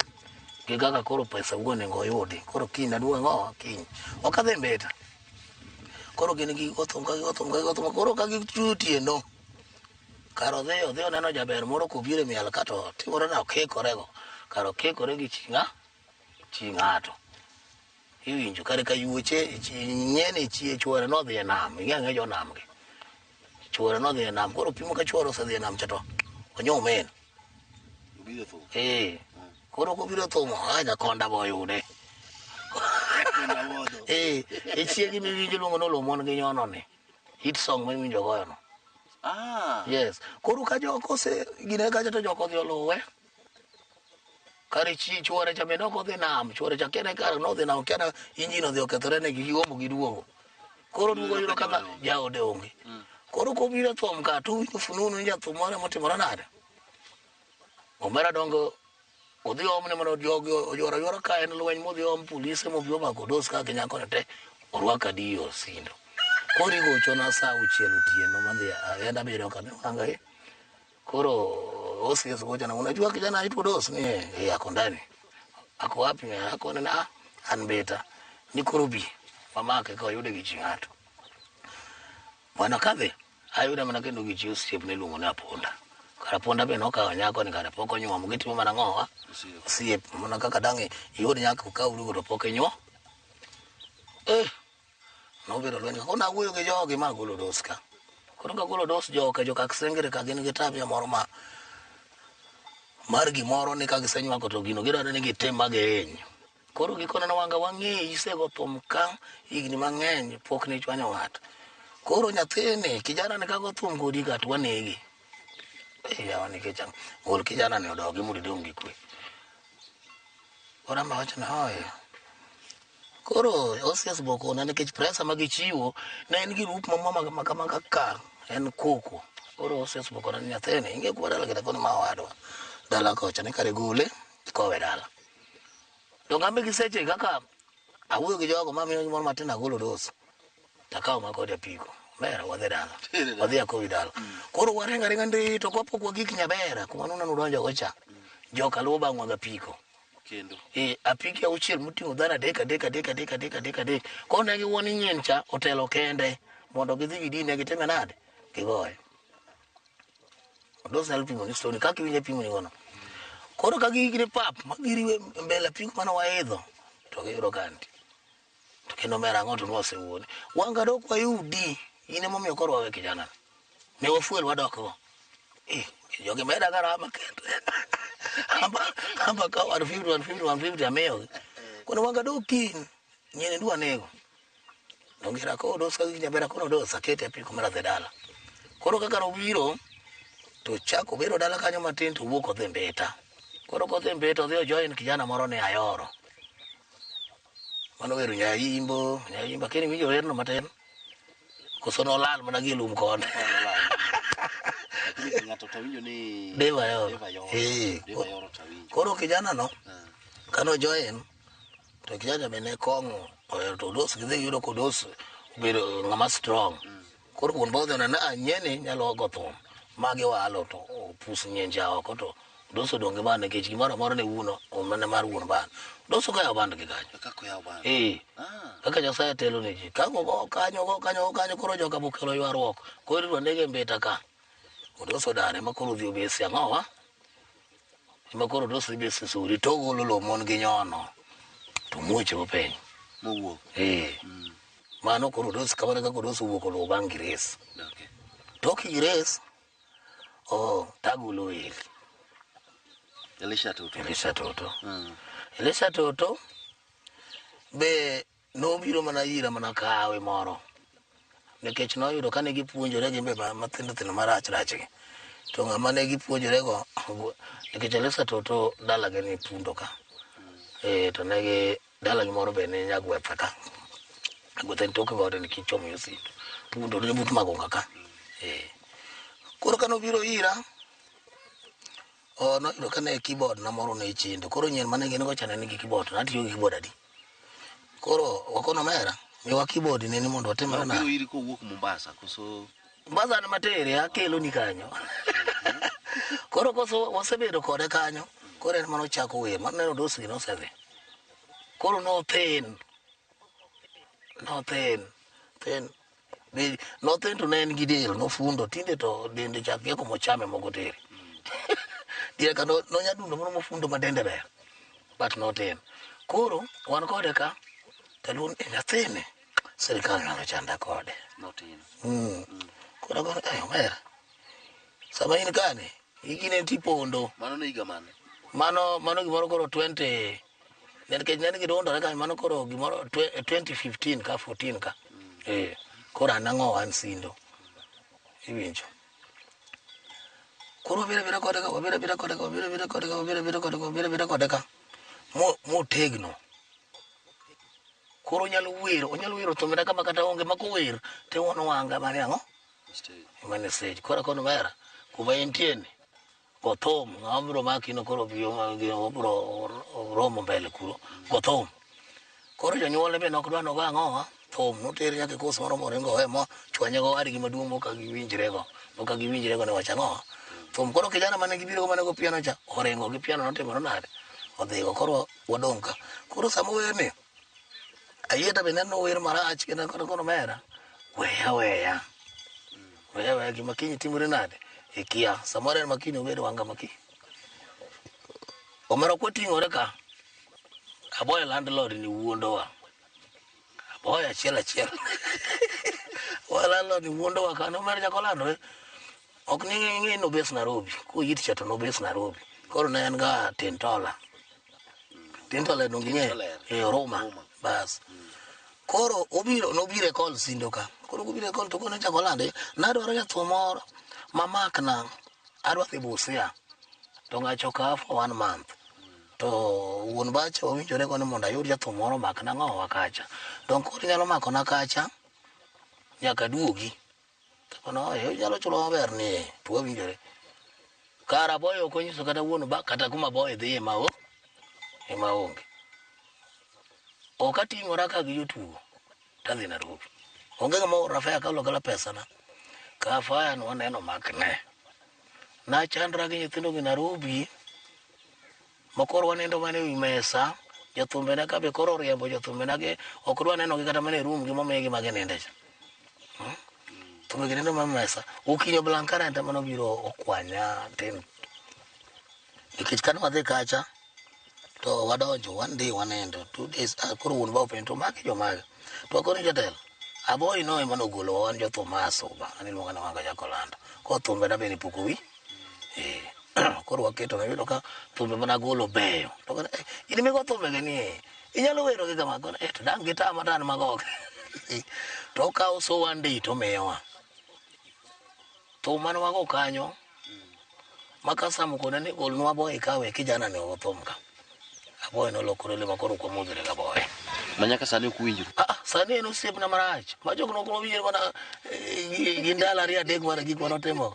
gi kaka koro pesa ugo onego oyudi. Koro kiny aduogo ang'owa kiny. Ok adhi Mbita. Koro gin gigo thum ka gigo thum ka gigo thum. Koro ka gituo otieno, kar odhi oneno jaber moro kobiro e miel ka to timore na okikorego. Kar okikore gi chi ng'ato. Iwinjo kare ka yuoche nyieni chie chuore nodhi e nam. Ing'e ang'e jo nam gi. Chuore nodhi e nam. Koro pimo ka chuore osedhi e nam cha to onyumen. Obiro thum. Koro kobiro thumo, nyakonda bo oyude. E chiegi miwinjo iluongo ni Oluwo Mon gi Nyono ni. Hit song miwinjo goyo no. Yes. Koro ka joko ose gine kacha to joko odhi oluwe. Kare chi chuore cha bende ok odhi nam. Chuore cha kene kare nodhi nam kene injin odhi okethore ne giomo giduogo. Koro duogo yudo kaka jaode onge. Koro kobiro thum ka to owinjo fununu ni jathum moro motimore nade. Omera dongo odhi omne mondo jogi oyworo aywora ka en lweny modhi om polise mobi omako Odos ka gi nyakoni te orwak adiyo Sindo. Koro igochona saa 6 otieno madhi agenda abiriyo ka wanga e. Koro OCS gochona, unajua kijana aitwa Odos ni eh, ako ndani. Ako wapi? Ako ni an Mbita. Ni koro bi wamake ka wayude gi chi ng'ato. Bwana kadhi ayude mana kendo gi chi osiepne iluongo ni Aponda. Kar Aponda be nokawo nyako ni kare pok onyuomo gitimo mana ng'owa osiep mana kaka dang' iyud nyako ka urugo to pok inyuo. Nobedo lweny koro nawuoyo gi jogi ma agolo Odos ka. Koro kagolo Odos joka Sengere ka gin gi tabia moro ma mar gimoro ni ka gisenywako to gino gidwaro ni gitim ma gihiny. Koro gikone ni wanga wang'eyi isego thum ka higni mang'eny pok ne ichwanyo ng'ato. Koro nyathini kijana ni kago thum kodi ka to wanege. Yawa nikech ang'o? Gol kijana ni odogi mondo idong' gi kwe. Koro amba wacho ni oye. Koro OCS bokona nikech presa ma gichiwo ne en girup ma kama ka en koko. Koro OCS bokona ni nyathini ing'e kuma dala kata koni ma owadwa. Dala kocha ni kare gole ikowe dala. To gambe gi seche kaka awuoyo gi jogo mamiyo gimoro matin agolo Odos. Takawo ma kode apiko. Mera wadhi dala. Wadhi akowi dala. Koro waringo aringa ndi to kapok wagik Nyabera kuma nuneno udonjo go cha. Joka luwo bang'wa gi apiko. Kendo. Apiki auchiel moting'o dhano adek adek adek adek adek adek adek. Koro ne giwuo ni nyien cha otelo kende mondo gidhi gidine gitime nade? Gigoye. Odos nyalo pimo ni story kaka iwinjo pimo ni gono. Koro ka gihikre pap ma giriwe mbele apiko mane waidho to giyudo ka nitie. To kendo mera ang'o to nwasewuone. Wanga dok wayudi. In emomiyo koro wawe kijana ni. Ne wafuel wadok go. Jogi meda garama kendo. Amba ka 150 150 150 amiyogi. Kono wanga dok kiny. Nyien dwa nego. Dongira ko Odos ka Nyabera kono Odos akete apiko mera dhi dala. Koro kaka nobiro to chako bedo dala kanyo matin to wuok odhi Mbita. Koro kodhi Mbita odhi ojoin kijana moro ni Ayoro. Mano wero Nyaimbo, Nyaimbo kini winjo werno matin. Koso nolal mana gi lum koni. Lakini ng'ato to winjo ni Deva Ayoro. Deva Ayoro. Deva Ayoro to winjo. Koro kijana no kano join to kijana be ne kong'o ohero to Odos gidhi yudo ko Odos obedo ng'ama strong. Koro wuon bodho neno nyieni nyalo go thum. Magi walo to opus nyien cha oko to Odos odong' gi band nikech gimoro amora ne wuono ne mar wuon band. Odos okayo band gi kanyo. Kaka oyawo band. Kaka Nyasaye telo ne ji. Ka go kanyo go kanyo go kanyo koro joka bokelo ywaruok. Koro idwa nege Mbita ka. Odos odare ma koro odhi obesi ang'owa? Ema koro Odos dhi bet Sisuri to ogolo lowo mon gi nyono to muoche go piny. Mowuok. Eh. Mano koro Odos kamano kaka Odos owuok oluwo bang' Grace. Okay. Tok Grace, oh, tagolo Eli. Elisha Toto. Elisha Toto. Elisha Toto be nobiro mana ira mana kawe moro. Nikech noyudo kane gipuonjore gin be mathindo thindo marach rach gi. To ng'ama ne gipuonjore go, nikech Elisha Toto dalagi ni Pundo ka. Eh, to ne gi dalagi moro be ni Nyagwetha ka. Nyagwetha en tok gode ni kichomo yo Sindo. Pundo ne but Magunga ka. Eh. Koro kane obiro ira, oh, noyudo kane keyboard na moro ne chendo. Koro nyien mane gin go cha ne nigi keyboard, to natiyo gi keyboard adi. Koro wakono omera, miwa keyboard ni mondo watimre Obiro nade. iri kowuok Mombasa koso Mombasa ne matere, akelo ni kanyo. Koro koso wasebedo kode kanyo, koro en mano chako wer, mano neno Odos gi nosedhi. Koro nothin, nothin, thin. Be, nothin to ne en gi del, nofundo, tinde to dende chak kia kuma ochame moko tere. Diere ka nonya dundo moro mofundo ma dende ber, but notin. Koro wan kode ka, taluon e nyathini, sirikal nyalo chanda kode. notin. Koro agono, eh, omera, sama in kani, igine tipondo. Mano ne higa mane? Mano, mano gimoro koro 20, nikech ne gidondore kanyo, mano koro gimoro 2015 ka 14 ka. Eh, koro an ang'o an Sindo. Iwinjo. Koro wabiro abira kode ka, wabiro abira kode ka, wabiro abira kode ka, wabiro abira kode ka, wabiro abira kode ka. Motegno. Koro onyalo wero, onyalo wero thumbena kama kata onge ma kower, to iwono wanga mane ang'o? Stage. Mane stage. Koro akono omera, kuma entie ni, go thum, ng'ama biro maki no koro biro obiro romo mbele kuro, go thum. Koro jonyuolne be nok dwa nogo ang'owa, thum notere nyaka e kos moro moringo owe mo chwanye go wadgi maduong' moka giwinjrego, moka giwinjrego ne wach ang'owa. Thum koro kijana mane gibiro go mane go piano cha, oringo gi piano notimore nade? Odhigo koro wadong' ka. Koro sama ower ni, ayieta be neno wer marach kendo koro koro omera, weya weya. Weya weya gima kiny timore nade? Ikia. Samoro en makiny obed wanga makiny. Omera ok wating'ore ka. Aboyo landlord ni wuondowa. Aboyo achiel achiel. Aboyo landlord ni wuondowa ka. Omera chako landore. Ok ni ng'e nobes Nairobi. Koyit cha to nobes Nairobi. Koro ne en ga Tintola. Tintola donge ing'eyo? Eh, Roma. Bas. Koro obiro nobiro e call Sindo ka. Koro kobiro e call to kone chako lande. Nadwaro jathum moro mamakna. Adwa dhi Busia. To ng'acho kawa for 1 month. To wuon bacha owinjore go ni mondo ayud jathum moro omakna ng'owa kacha. Donge koro inyalo makona kacha nyaka duogi. To kono inyalo chulo maber ni to wawinjore. Kara aboyo ok onyiso kata wuon ba kata kuma aboyo dhi ema o ema onge. Ok ating'ora ka gi jotugo tadhi Nairobi. Onge ng'ama oora fare akalo akala pesa na. Ka fare no waneno makne. Nachandra gi nyithindo gi Nairobi. Makoro wanindo mana ewi mesa. Jothumbena ka be koro oriembo jothumbena gi ok dwa neno gi kata mana e room gi momigi ma gininde cha. Thumbe gi nindo mana e mesa. Okinyo Blankarent ema nobiro okwanya tin. Nikech kane wadhi kacha to wadonjo one day wanindo 2 days koro wuon ba openjo to magi jomage. To akoni jatelo aboyi no ema nogolowa wan jothum ma Suba an iluonga ni Wanga Jakolando. Koro thumbena be ne pok owi. Eh, koro waketo nayudo ka thumbe mana golo beyo. To koro, in migo thumbe gi ni, inyalo wero gi kama koro, to dang' gitama to an magogo. To okawo so one day to omiyowa. Thum mane wago kanyo, ma Kasam kone ni golnwa aboyi ka we kijana ni ogo thum ka. Aboyi nolokore le ma koro ok wamodhre ga aboyi. Ma nyaka sani ok uwinjru? Ah, sani en osiepna marach. Ma jok moko mawinjore mana gi ndalo ariyo adek mana gik mane otimo.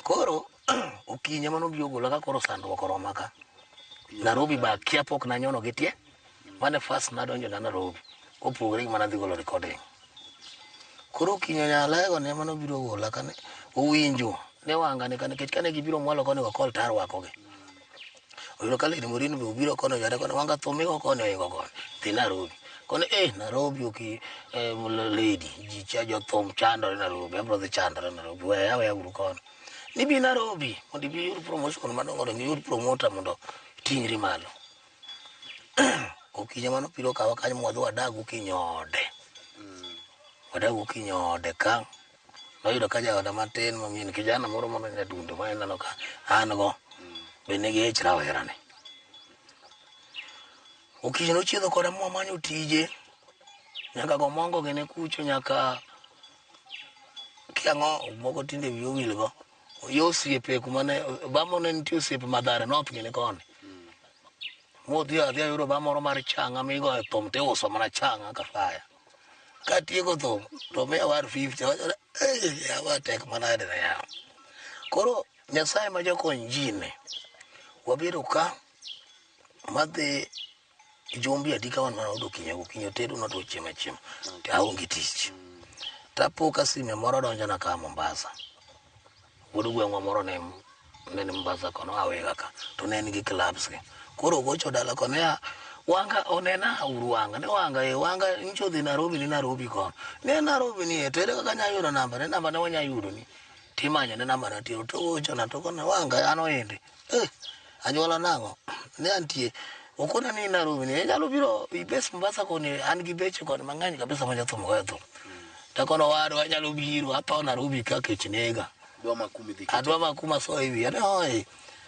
Koro okinyi ema nobiro gola ka koro sandruok oroma ka. Nairobi ba akia pok nanyono gi tie. Mane first nadonjo na Nairobi. Kopogore gi mana dhi golo recording. Koro okinyi Nyalego ne ema nobiro gola kane owinjo ne wanga ni ka nikech kane gibiro mwalo koni go kol tar wakogi. Oyudo ka Lady Morin be obiro kono yware kono wanga thum igo koni oingo koni. Dhi Nairobi. Koni Nairobi oki lady ji cha jothum chandore Nairobi abiro dhi chandore Nairobi weya weya uru kono. Ni bi Nairobi mondo ibi iyud promotion madongo dongo, iyud promoter mondo iting'ri malo. Okinyi mano biro kawa kanyo mwadhi wadag okinyi ode. Wadag okinyi ode ka. Noyudo ka jaoda matin ma min kijana moro mano nyadundo ma ineno ka an go be nigi ich rawera ni. Okinyi nochiedho koda mwamanyo tije. Nyaka go mongo gine kucho nyaka kiang'o moko tinde wiyi owil go. Yo osiepe kuma ne bamo ne nitie osiepe Mathare North gini koni. Modhi adhi ayudo ba moro mar chang'a migoyo thum tiuso mana chang'a ka faya. Katieko thum to miya 150 awacho ni "Ei, yawa tek manade na yawa." Koro Nyasaye ma jakony ji ni wabedo ka madhi jumbi adi ka wan mana od okinyi gokinyi otedona to wachiemo achiema to aonge tich. Tapo ka sime moro donjona ka Mombasa. Wuod gweng'wa moro ne ni Mombasa kono awega ka to ne en gi clubs gi. Koro ogocho dala kono ya Wanga onena uru Wanga ne Wanga e Wanga nyicho dhi Nairobi ni Nairobi kono. Ne Nairobi ni e to ere kaka anya yudo namba ne namba ne wanya yudo ni. Timanyo ne namba na tiro to ogocho na to kona Wanga an oinde. Eh anyuola nang'o? Ne antie. Okona ni Nairobi ni inyalo biro ibes Mombasa koni an gi beche koni mang'eny kabisa ma jathum goyo thum. Takono wadwa anyalo biro atho Nairobi ka kech nega. Dwa makumi dhi kete. Adwa makuma soyo e wiya ne oi.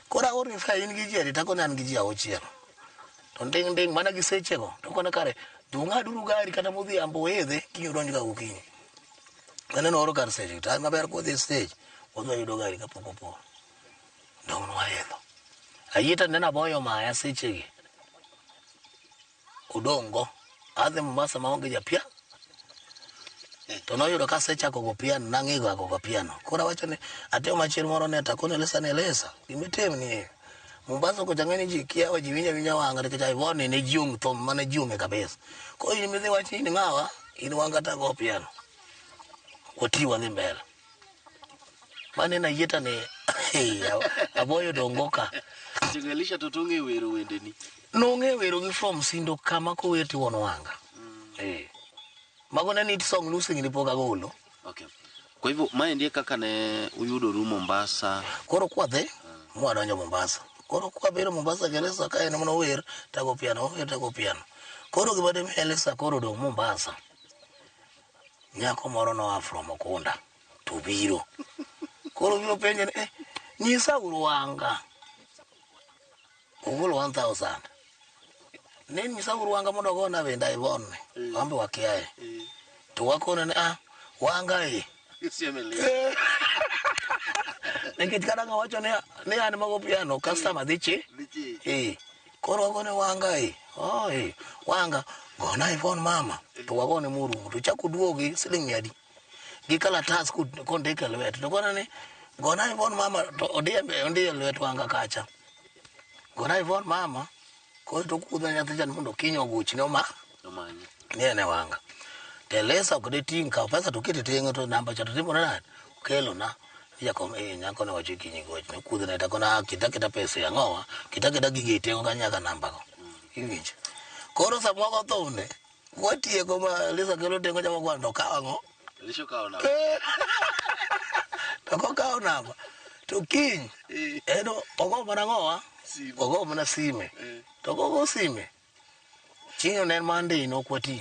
Koro aorni fa in gi ji adi takone an gi ji auchiel. To nding' nding' mana gi sechego. To kone kare dung'aduru gari kata modhiambo uidhi kiny udonj ka gokinyi. Aneno oro kar seche to maber kodhi stage wadhi wayudo gari kapok opo. Dong' nwaidho. Ayie to nene aboyo maya sechegi. Odong' go. Adhi Mombasa maonge japia. To noyudo kasechako go piano, nang'e go piano. Koro awacho ni atimo machiel moro ne takone Elisa ni Elisa, gimitim ni Mombasa kocha ng'eni ji kiawa ji winjo awinja wanga nikech Ivone ne ji ong' thum mane ji ong'e kabisa. Koro in midhi wach ni in ng'awa, in wanga tago piano. Wati wadhi mbele. Mane nayieta ni aboyo dongo ka. Sechego Elisha to tong'e wero wendeni. Nong'e wero gi from Sindo kama kower tiwuon wanga. Eh. Mago ne nit song losing ni pok agolo. Okay. Kwa hivyo maendi e kaka ne uyudoru Mombasa. Koro kwadhi mwadonjo Mombasa. Koro kwabedo Mombasa gi Elisa ka en mana wer tago piano, ower tago piano. Koro gima dimi Elisa koro odong' Mombasa. Nyako moro noa from Okunda to biro. Koro biro penje ni, eh, nyisa uru wanga. Ogolo 1000. Ne nyisa uru wanga mondo ogona wenda Ivone. Wambe wakiaye. To wakone ni ah, wanga e. Nikech kata ngawacho ni an mago piano customer dhi chi. Eh. Koro wagone wanga e. Oh, eh. Wanga gona Ivone mama. To wagone morumo. To chako duogi siling mia adi. Gi kalatas kondike lwet. To kone ni gona Ivone mama to odiye ondiye lwet wanga kacha. Gona Ivone mama. Koro to kudho nyathi cha mondo kiny ogochne oma. Omanye. Ni en e wanga. To Elisa ok de ting' kaw pesa to kete tenge to namba cha to timore nade? Okelo na. Jakom eh nyako ne wacho kiny gochne. Kudhne to akona ah, kita kita pesa e ang'owa. Kita kita gige e tengo kanyo nyaka namba go. Iwinjo. Koro sama wago thumne, watieko ma Elisa kelo tengo chama kwano to okawo ang'o? Elisha okawo namba. To kokawo namba to kiny en ogo mana ang'owa? Ogo mana sime. To kogo sime, chieng'no ne en Monday nok wati.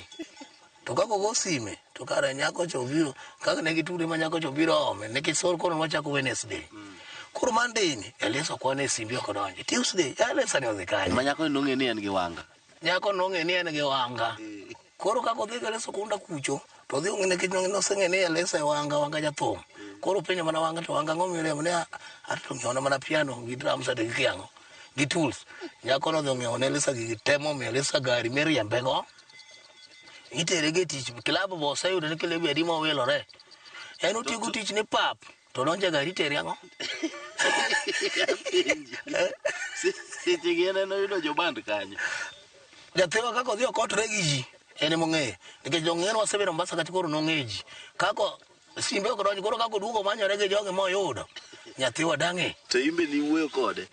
To kaka ogo sime, to kare nyako cha obiro, kaka ne gitude ma nyako cha obiro ome, nikech sor koro nwachako Wednesday. Koro Monday ni, Elisa okwane e simbi ok odonjo. Tuesday, Elisa ni odhi kanye? Ma nyako ni nong'e ni en gi wanga. Nyako nong'e ni en gi wanga. Koro kaka odhi gi Elisa Okunda kucho, to odhi ong'e nikech noseng'e ni Elisa e wanga, wanga jathum. Koro openjo mana wanga to wanga ang'o miriambo ni ato ng'iew mana piano gi drums ati gi kiang'o gi tools. Nyako nodhi ong'iewo ne Elisa gigi te momiyo Elisa gari miriembe go. Itere go e tich, club be oseyudo ni kilebu adi mowilore. En otieko tich ni pap, to donjo e gari itere ang'o? Seche gi en en oyudo joband kanyo. Nyathiwa kaka odhi okotre gi ji, en emong'eyo. Nikech jong'e wasebedo Mombasa kata koro nong'e ji. Kako simbe ok donj, koro kaka oduogo manyore gi jogi moyudo. Nyathiwa dang'e. To in be niwuoyo kode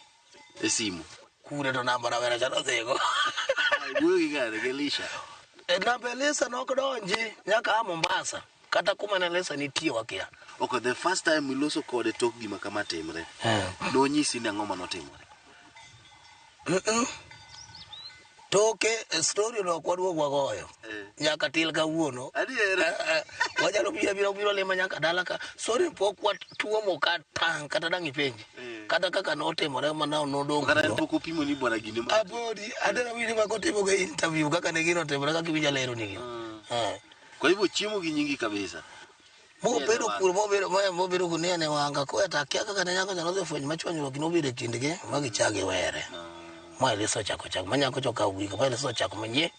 e simu. Kure to namba rawera cha nodhigo. Wuoyo gi ng'ane gi Elisha. E namba Elisa nok donji nyaka a Mombasa. Kata kuma ne Elisa nitie wakia. Okay, the first time miloso kode tok gima kama timre, nonyisi ni ang'o manotimore? Toke story no ok waduog wagoyo. Nyaka til kawuono. Adier. Wanyalo biro biro biro lima nyaka dala ka. Story pok watuomo kata kata dang' ipenji. Kata kaka notimore mana nodong'. Kata en pok opimo ni bwana gini ma. Abodi adera winjo ma kotimo ga interview kaka ne gino otimore kaka iwinjo alero ni gino. Kwa hivyo chiemo gi nyingi kabisa. Mobedo kuro mobedo mobedo kunia ne wanga ko ta kia kaka ne nyako nyalo fwenyo machwanyruok nobedo e kindgi ma gichak giwere. Ma Eliso ochako chako ma nyako chokawo giko ma Eliso ochako manyien.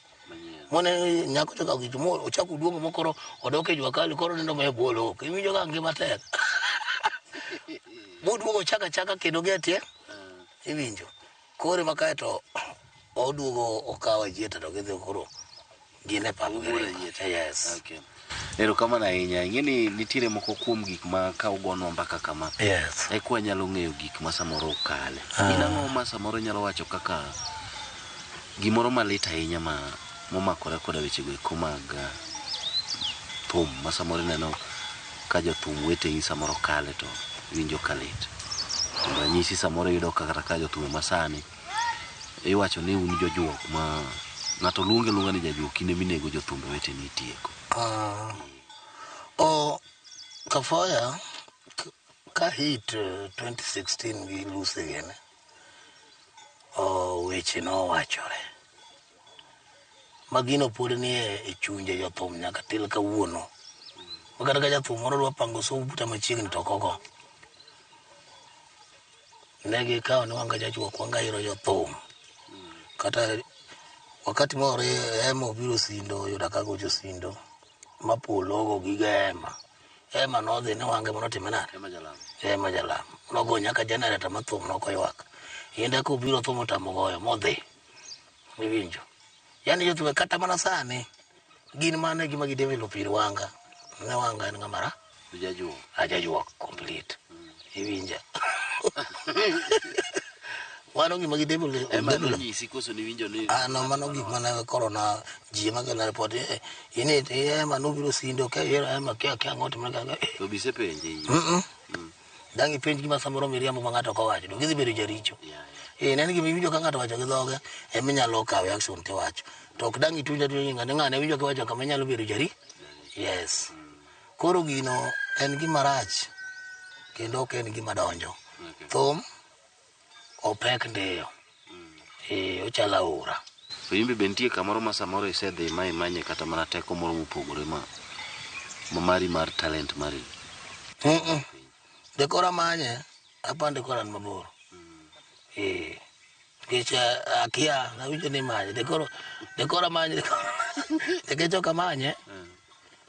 Mone nyako chokawo giko mo ochako duogo mokoro odok e jua kali koro nindo ma e bwo lowo. Iwinjo ka ngima tek. Moduogo ochako achaka kendo gi e tie. Iwinjo. Koro ema kaeto oduogo okawo ajieta to gidhi koro gin e pap giringo. Yes. Okay. Erokamano ahinya. Ing'e ni nitiere moko kuom gik ma ka ugonwa mbaka kama. Yes. Eka wanyalo ng'eyo gik ma samoro okale. In ang'o ma samoro inyalo wacho kaka gimoro malit ahinya ma momakore koda wechego eko mag thum ma samoro ineno ka jothum weteni samoro kale to iwinjo ka lit. Kuom ranyisi samoro iyudo kata ka jothum masani iwacho ni un jojuok ma ng'ato luongi aluonga ni jajuok kinde minego jothumbe weteni itieko. O Kafoya ka hit 2016 gi Lucy gini o weche nowachore ma gino pod nie e chunje jothum nyaka til kawuono. Ma kata ka jathum moro dwa pango somo buta machiegni to ok ogo. Ne gikawo ni wanga jajuok wanga iro jothum. Kata wakati moro Ema obiro Sindo oyudo ka agocho Sindo ma polo ogo giga Ema. Ema nodhi ni wange manotime nade? Ema Jalam. Ema Jalam. Nogo nyaka generator ma thum nokoywak. Yende kobiro thum otamo goyo modhi. Iwinjo. Yani jothum kata mana sani gin mano e gima gi develop ir wanga. Ne wanga en ng'ama ra? Jajuok. Ajajuok complete. Iwinja. Mano gima gi develop. Ema nonyisi koso niwinjo ni Ah, no, mano gik mane koro na ji ema kelo report ini Ema nobiro Sindo ka Ema kia kia ang'o timore ka to bisepenje in. Dang' ipenj gima samoro miriambo ma ng'ato ok owacho donge idhi bedo jaricho. Yeah. Eh, ne en gima iwinjo ka ng'ato wacho gi dhoge ema inyalo kawe action tiwacho. To ok dang' ituj atuja ni ng'ane ng'ane winjo kiwacho kama inyalo bedo jari. Yes. Koro gino en gima rach kendo ok en gima donjo. Okay. Thum opek ndiyo. Ochalo aora. To in be nitie kamoro ma samoro isedhi ma imanye kata mana teko moro mopogore ma mari mar talent mari. De koro amanye, apande koro an mabor. Nikech akia, nawinjo ni imanye. De koro amanye, nikech ok amanye,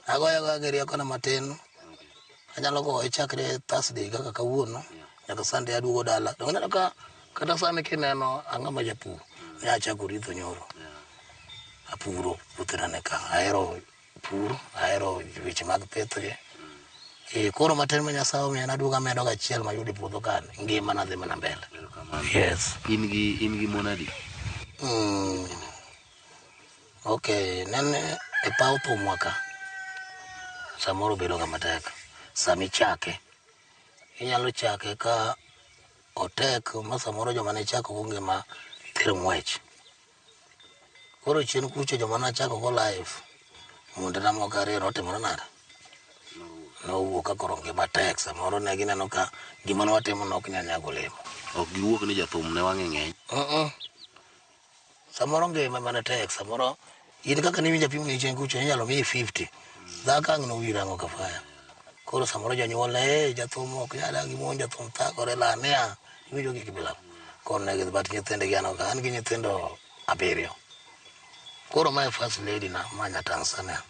agoyo agoya gi riekona matin. Anyalo goye chakre Thursday kaka kawuono, nyaka Sunday aduogo dala. Donge ineno ka kata sani kineno ang'ama japur, ne achako ritho nyoro. Apuro puothena ne ka. Ahero pur, ahero weche mag pith gi. Koro matin ma Nyasaye omiya naduogo amedo gachiel mayudo e puodho kan, ngimana dhi mana mbele. Yes. In gi mon adi? Okay, nene e paw thumwa ka, samoro bedo ga matek. Sama ichake, inyalo chake ka otek ma samoro joma ne chako go ngima thiro ng'wech. Koro chien kucho joma nachako go live, mondena moko ariyo notimore nade? Nowuok ka koro ngima tek, samoro ne gineno ka gima ne watimo ne ok nyal nyago olemo. Ok giwuok ni jathum ne wang'e ng'eny. Samoro ngima mana tek, samoro in kaka niwinjo apimo ni chien kucho inyalo miyi 50. Dhako ang' nowir ang'o kafaya. Koro samoro jonyuol ne jathum ok nyal dak gi mon, jathum thagore lania. Iwinjo gik bila. Koro ne gidhi but nyithindgi an ok an gi nyithindo 7. Koro mae first lady na ma nya Tanzania.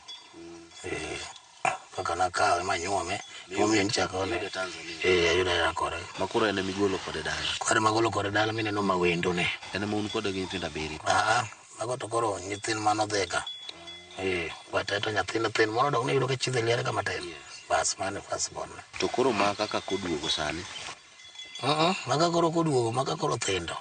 Kaka nakawe manyuome, emomiyo nyicha kone. Iyude Tanzania. Ayude kode. Ma koro en emigolo kode dala. Kore magolo kode dala mineno mawendo ne. En ema un kode gi nyithindo 7. Mago to koro nyithind manodhiga. But to nyathine thin moro dong' niyudo ka chiedhe liare ka matin. Bas mano e first born. To koro ma kaka koduogo sani. Maka koro koduogo, maka koro thindo.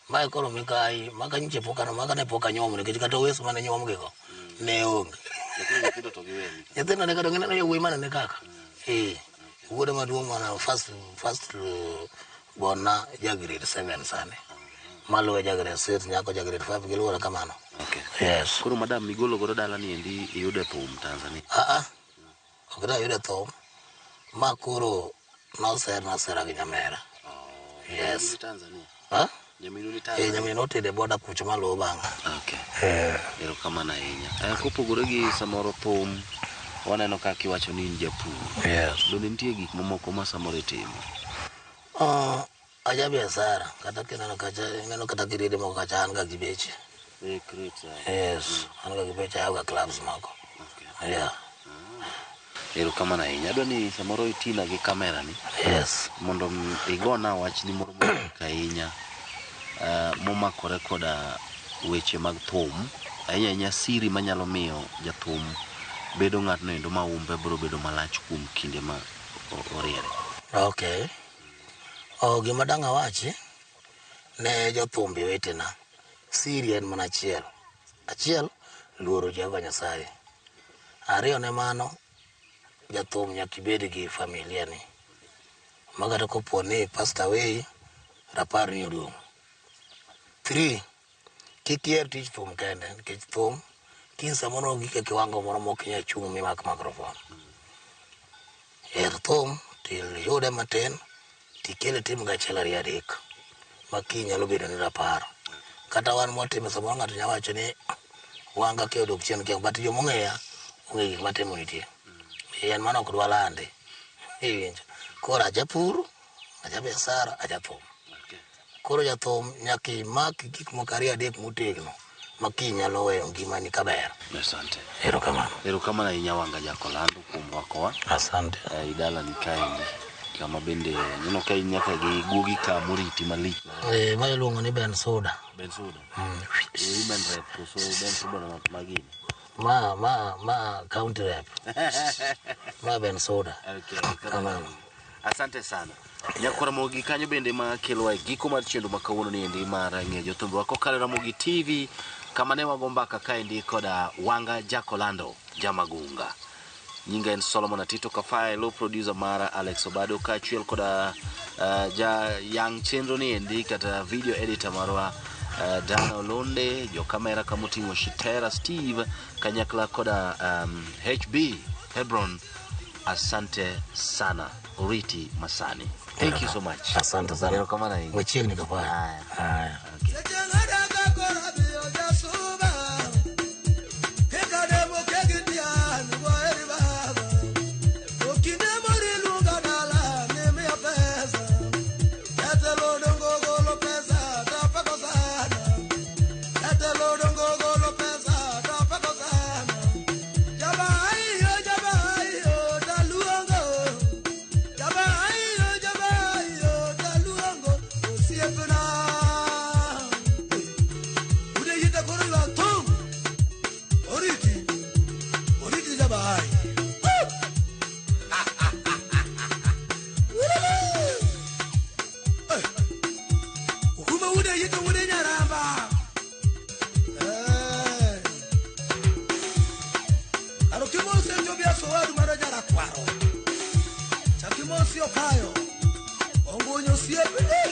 Mae koro mikayi, maka nyiche pok an, maka ne pok anyuomo nikech kata oweso mane nyuomgi go ne onge. Lakini nyithindo to giweni. Nyithindo ne kata gineno yawuoyi mane ni kaka. Wuoda maduong' mana first born na ja grade 7 sani. Maluwe ja grade 6, nyako ja grade 5 giluwore kamano. Okay. Yes. Koro madam migolo godo dala ni endi iyude thum Tanzania. Aa, ok nayude thum. Ma koro noserna asera gi nyamera. Yes. Tanzania. Ha? Nyaminu ni Eh, Tanzania. nyamin notede boda kucho maluwo bang'a. Okay. Eh. Erokamano ahinya. Kopogore gi samoro thum, waneno kaka iwacho ni in japur. Yes. Donge nitie gik mamoko ma samoro itimo? Aja biashara kata kineno kacha ineno kata girede moko kacha an ga gi beche. Eh, great. Yes, an ga gi beche ayaw ga clubs moko. Okay. Yeah. Erokamano ahinya. Adwa ni samoro itina gi kamera ni Yes. mondo igona wachni moro matek ahinya momakore koda weche mag thum ahinya ahinya siri manyalo miyo jathum bedo ng'atno endo ma umbe biro bedo malach kuom kinde ma oriere. Okay. Oh, gima dang' awachi ne jothumbe wetena, siri en mana achiel. Achiel, luoro Jehova Nyasaye. Ariyo ne mano, jathum nyaka ibed gi familia ni. Ma kata kopo ni passed away, rapar ni oduong'. 3, kik iher tich thum kende, nikech thum kiny samoro ogik e kiwango moro mok inyal chung' mimak microphone. Her thum tiyude matin tikele tim go achiel ariyo adek ma kiny nyalo bedo ni rapar. Kata wan mwatime samoro ng'ato nyalo wacho ni wanga ke odok chien kia but jomong'eya ong'eyo gik matimo nitie. En mano ok dwa lande. Iwinjo. Koro aja pur, aja biashara, aja thum. Koro jathum nyaka imak gik moko ariyo adek motegno ma kiny nyalo weyo ngimani kaber. Asante. Erokamano. Erokamano ahinya Wanga Jakolando kuom rwakowa Asante. Idalani kaendi kama bende aneno ka in nyaka gi guogi ka moriti malich. Eh, ma iluongo ni Ben Soda. Ben Soda. Women rep koso Ben Soda na magini. Ma county rep. Ma Ben Soda. Okay, Kamano. Asante sana. Nyakwa Ramogi kanyo bende ma kelowa e giko mar chenro ma kawuono ni endi mar ng'eyo jothumbe kokalo Ramogi TV kama ne wago mbaka kaendi koda Wanga Jakolando Jamagunga. Nyinga en Solomon Atito Kafaya, lo producer mara Alex Obado kaachiel koda ja yang chenro ni endi kata video editor marwa Dana Olonde, jo kamera kamoting'o Shitera Steve kanyakla koda HB Hebron. Asante sana Oriti Masani. Thank you so much. Asante sana. Erokamano ahinya. Wachiegni Kafaya. Haya. Haya. Okayo ongunyo osiepe.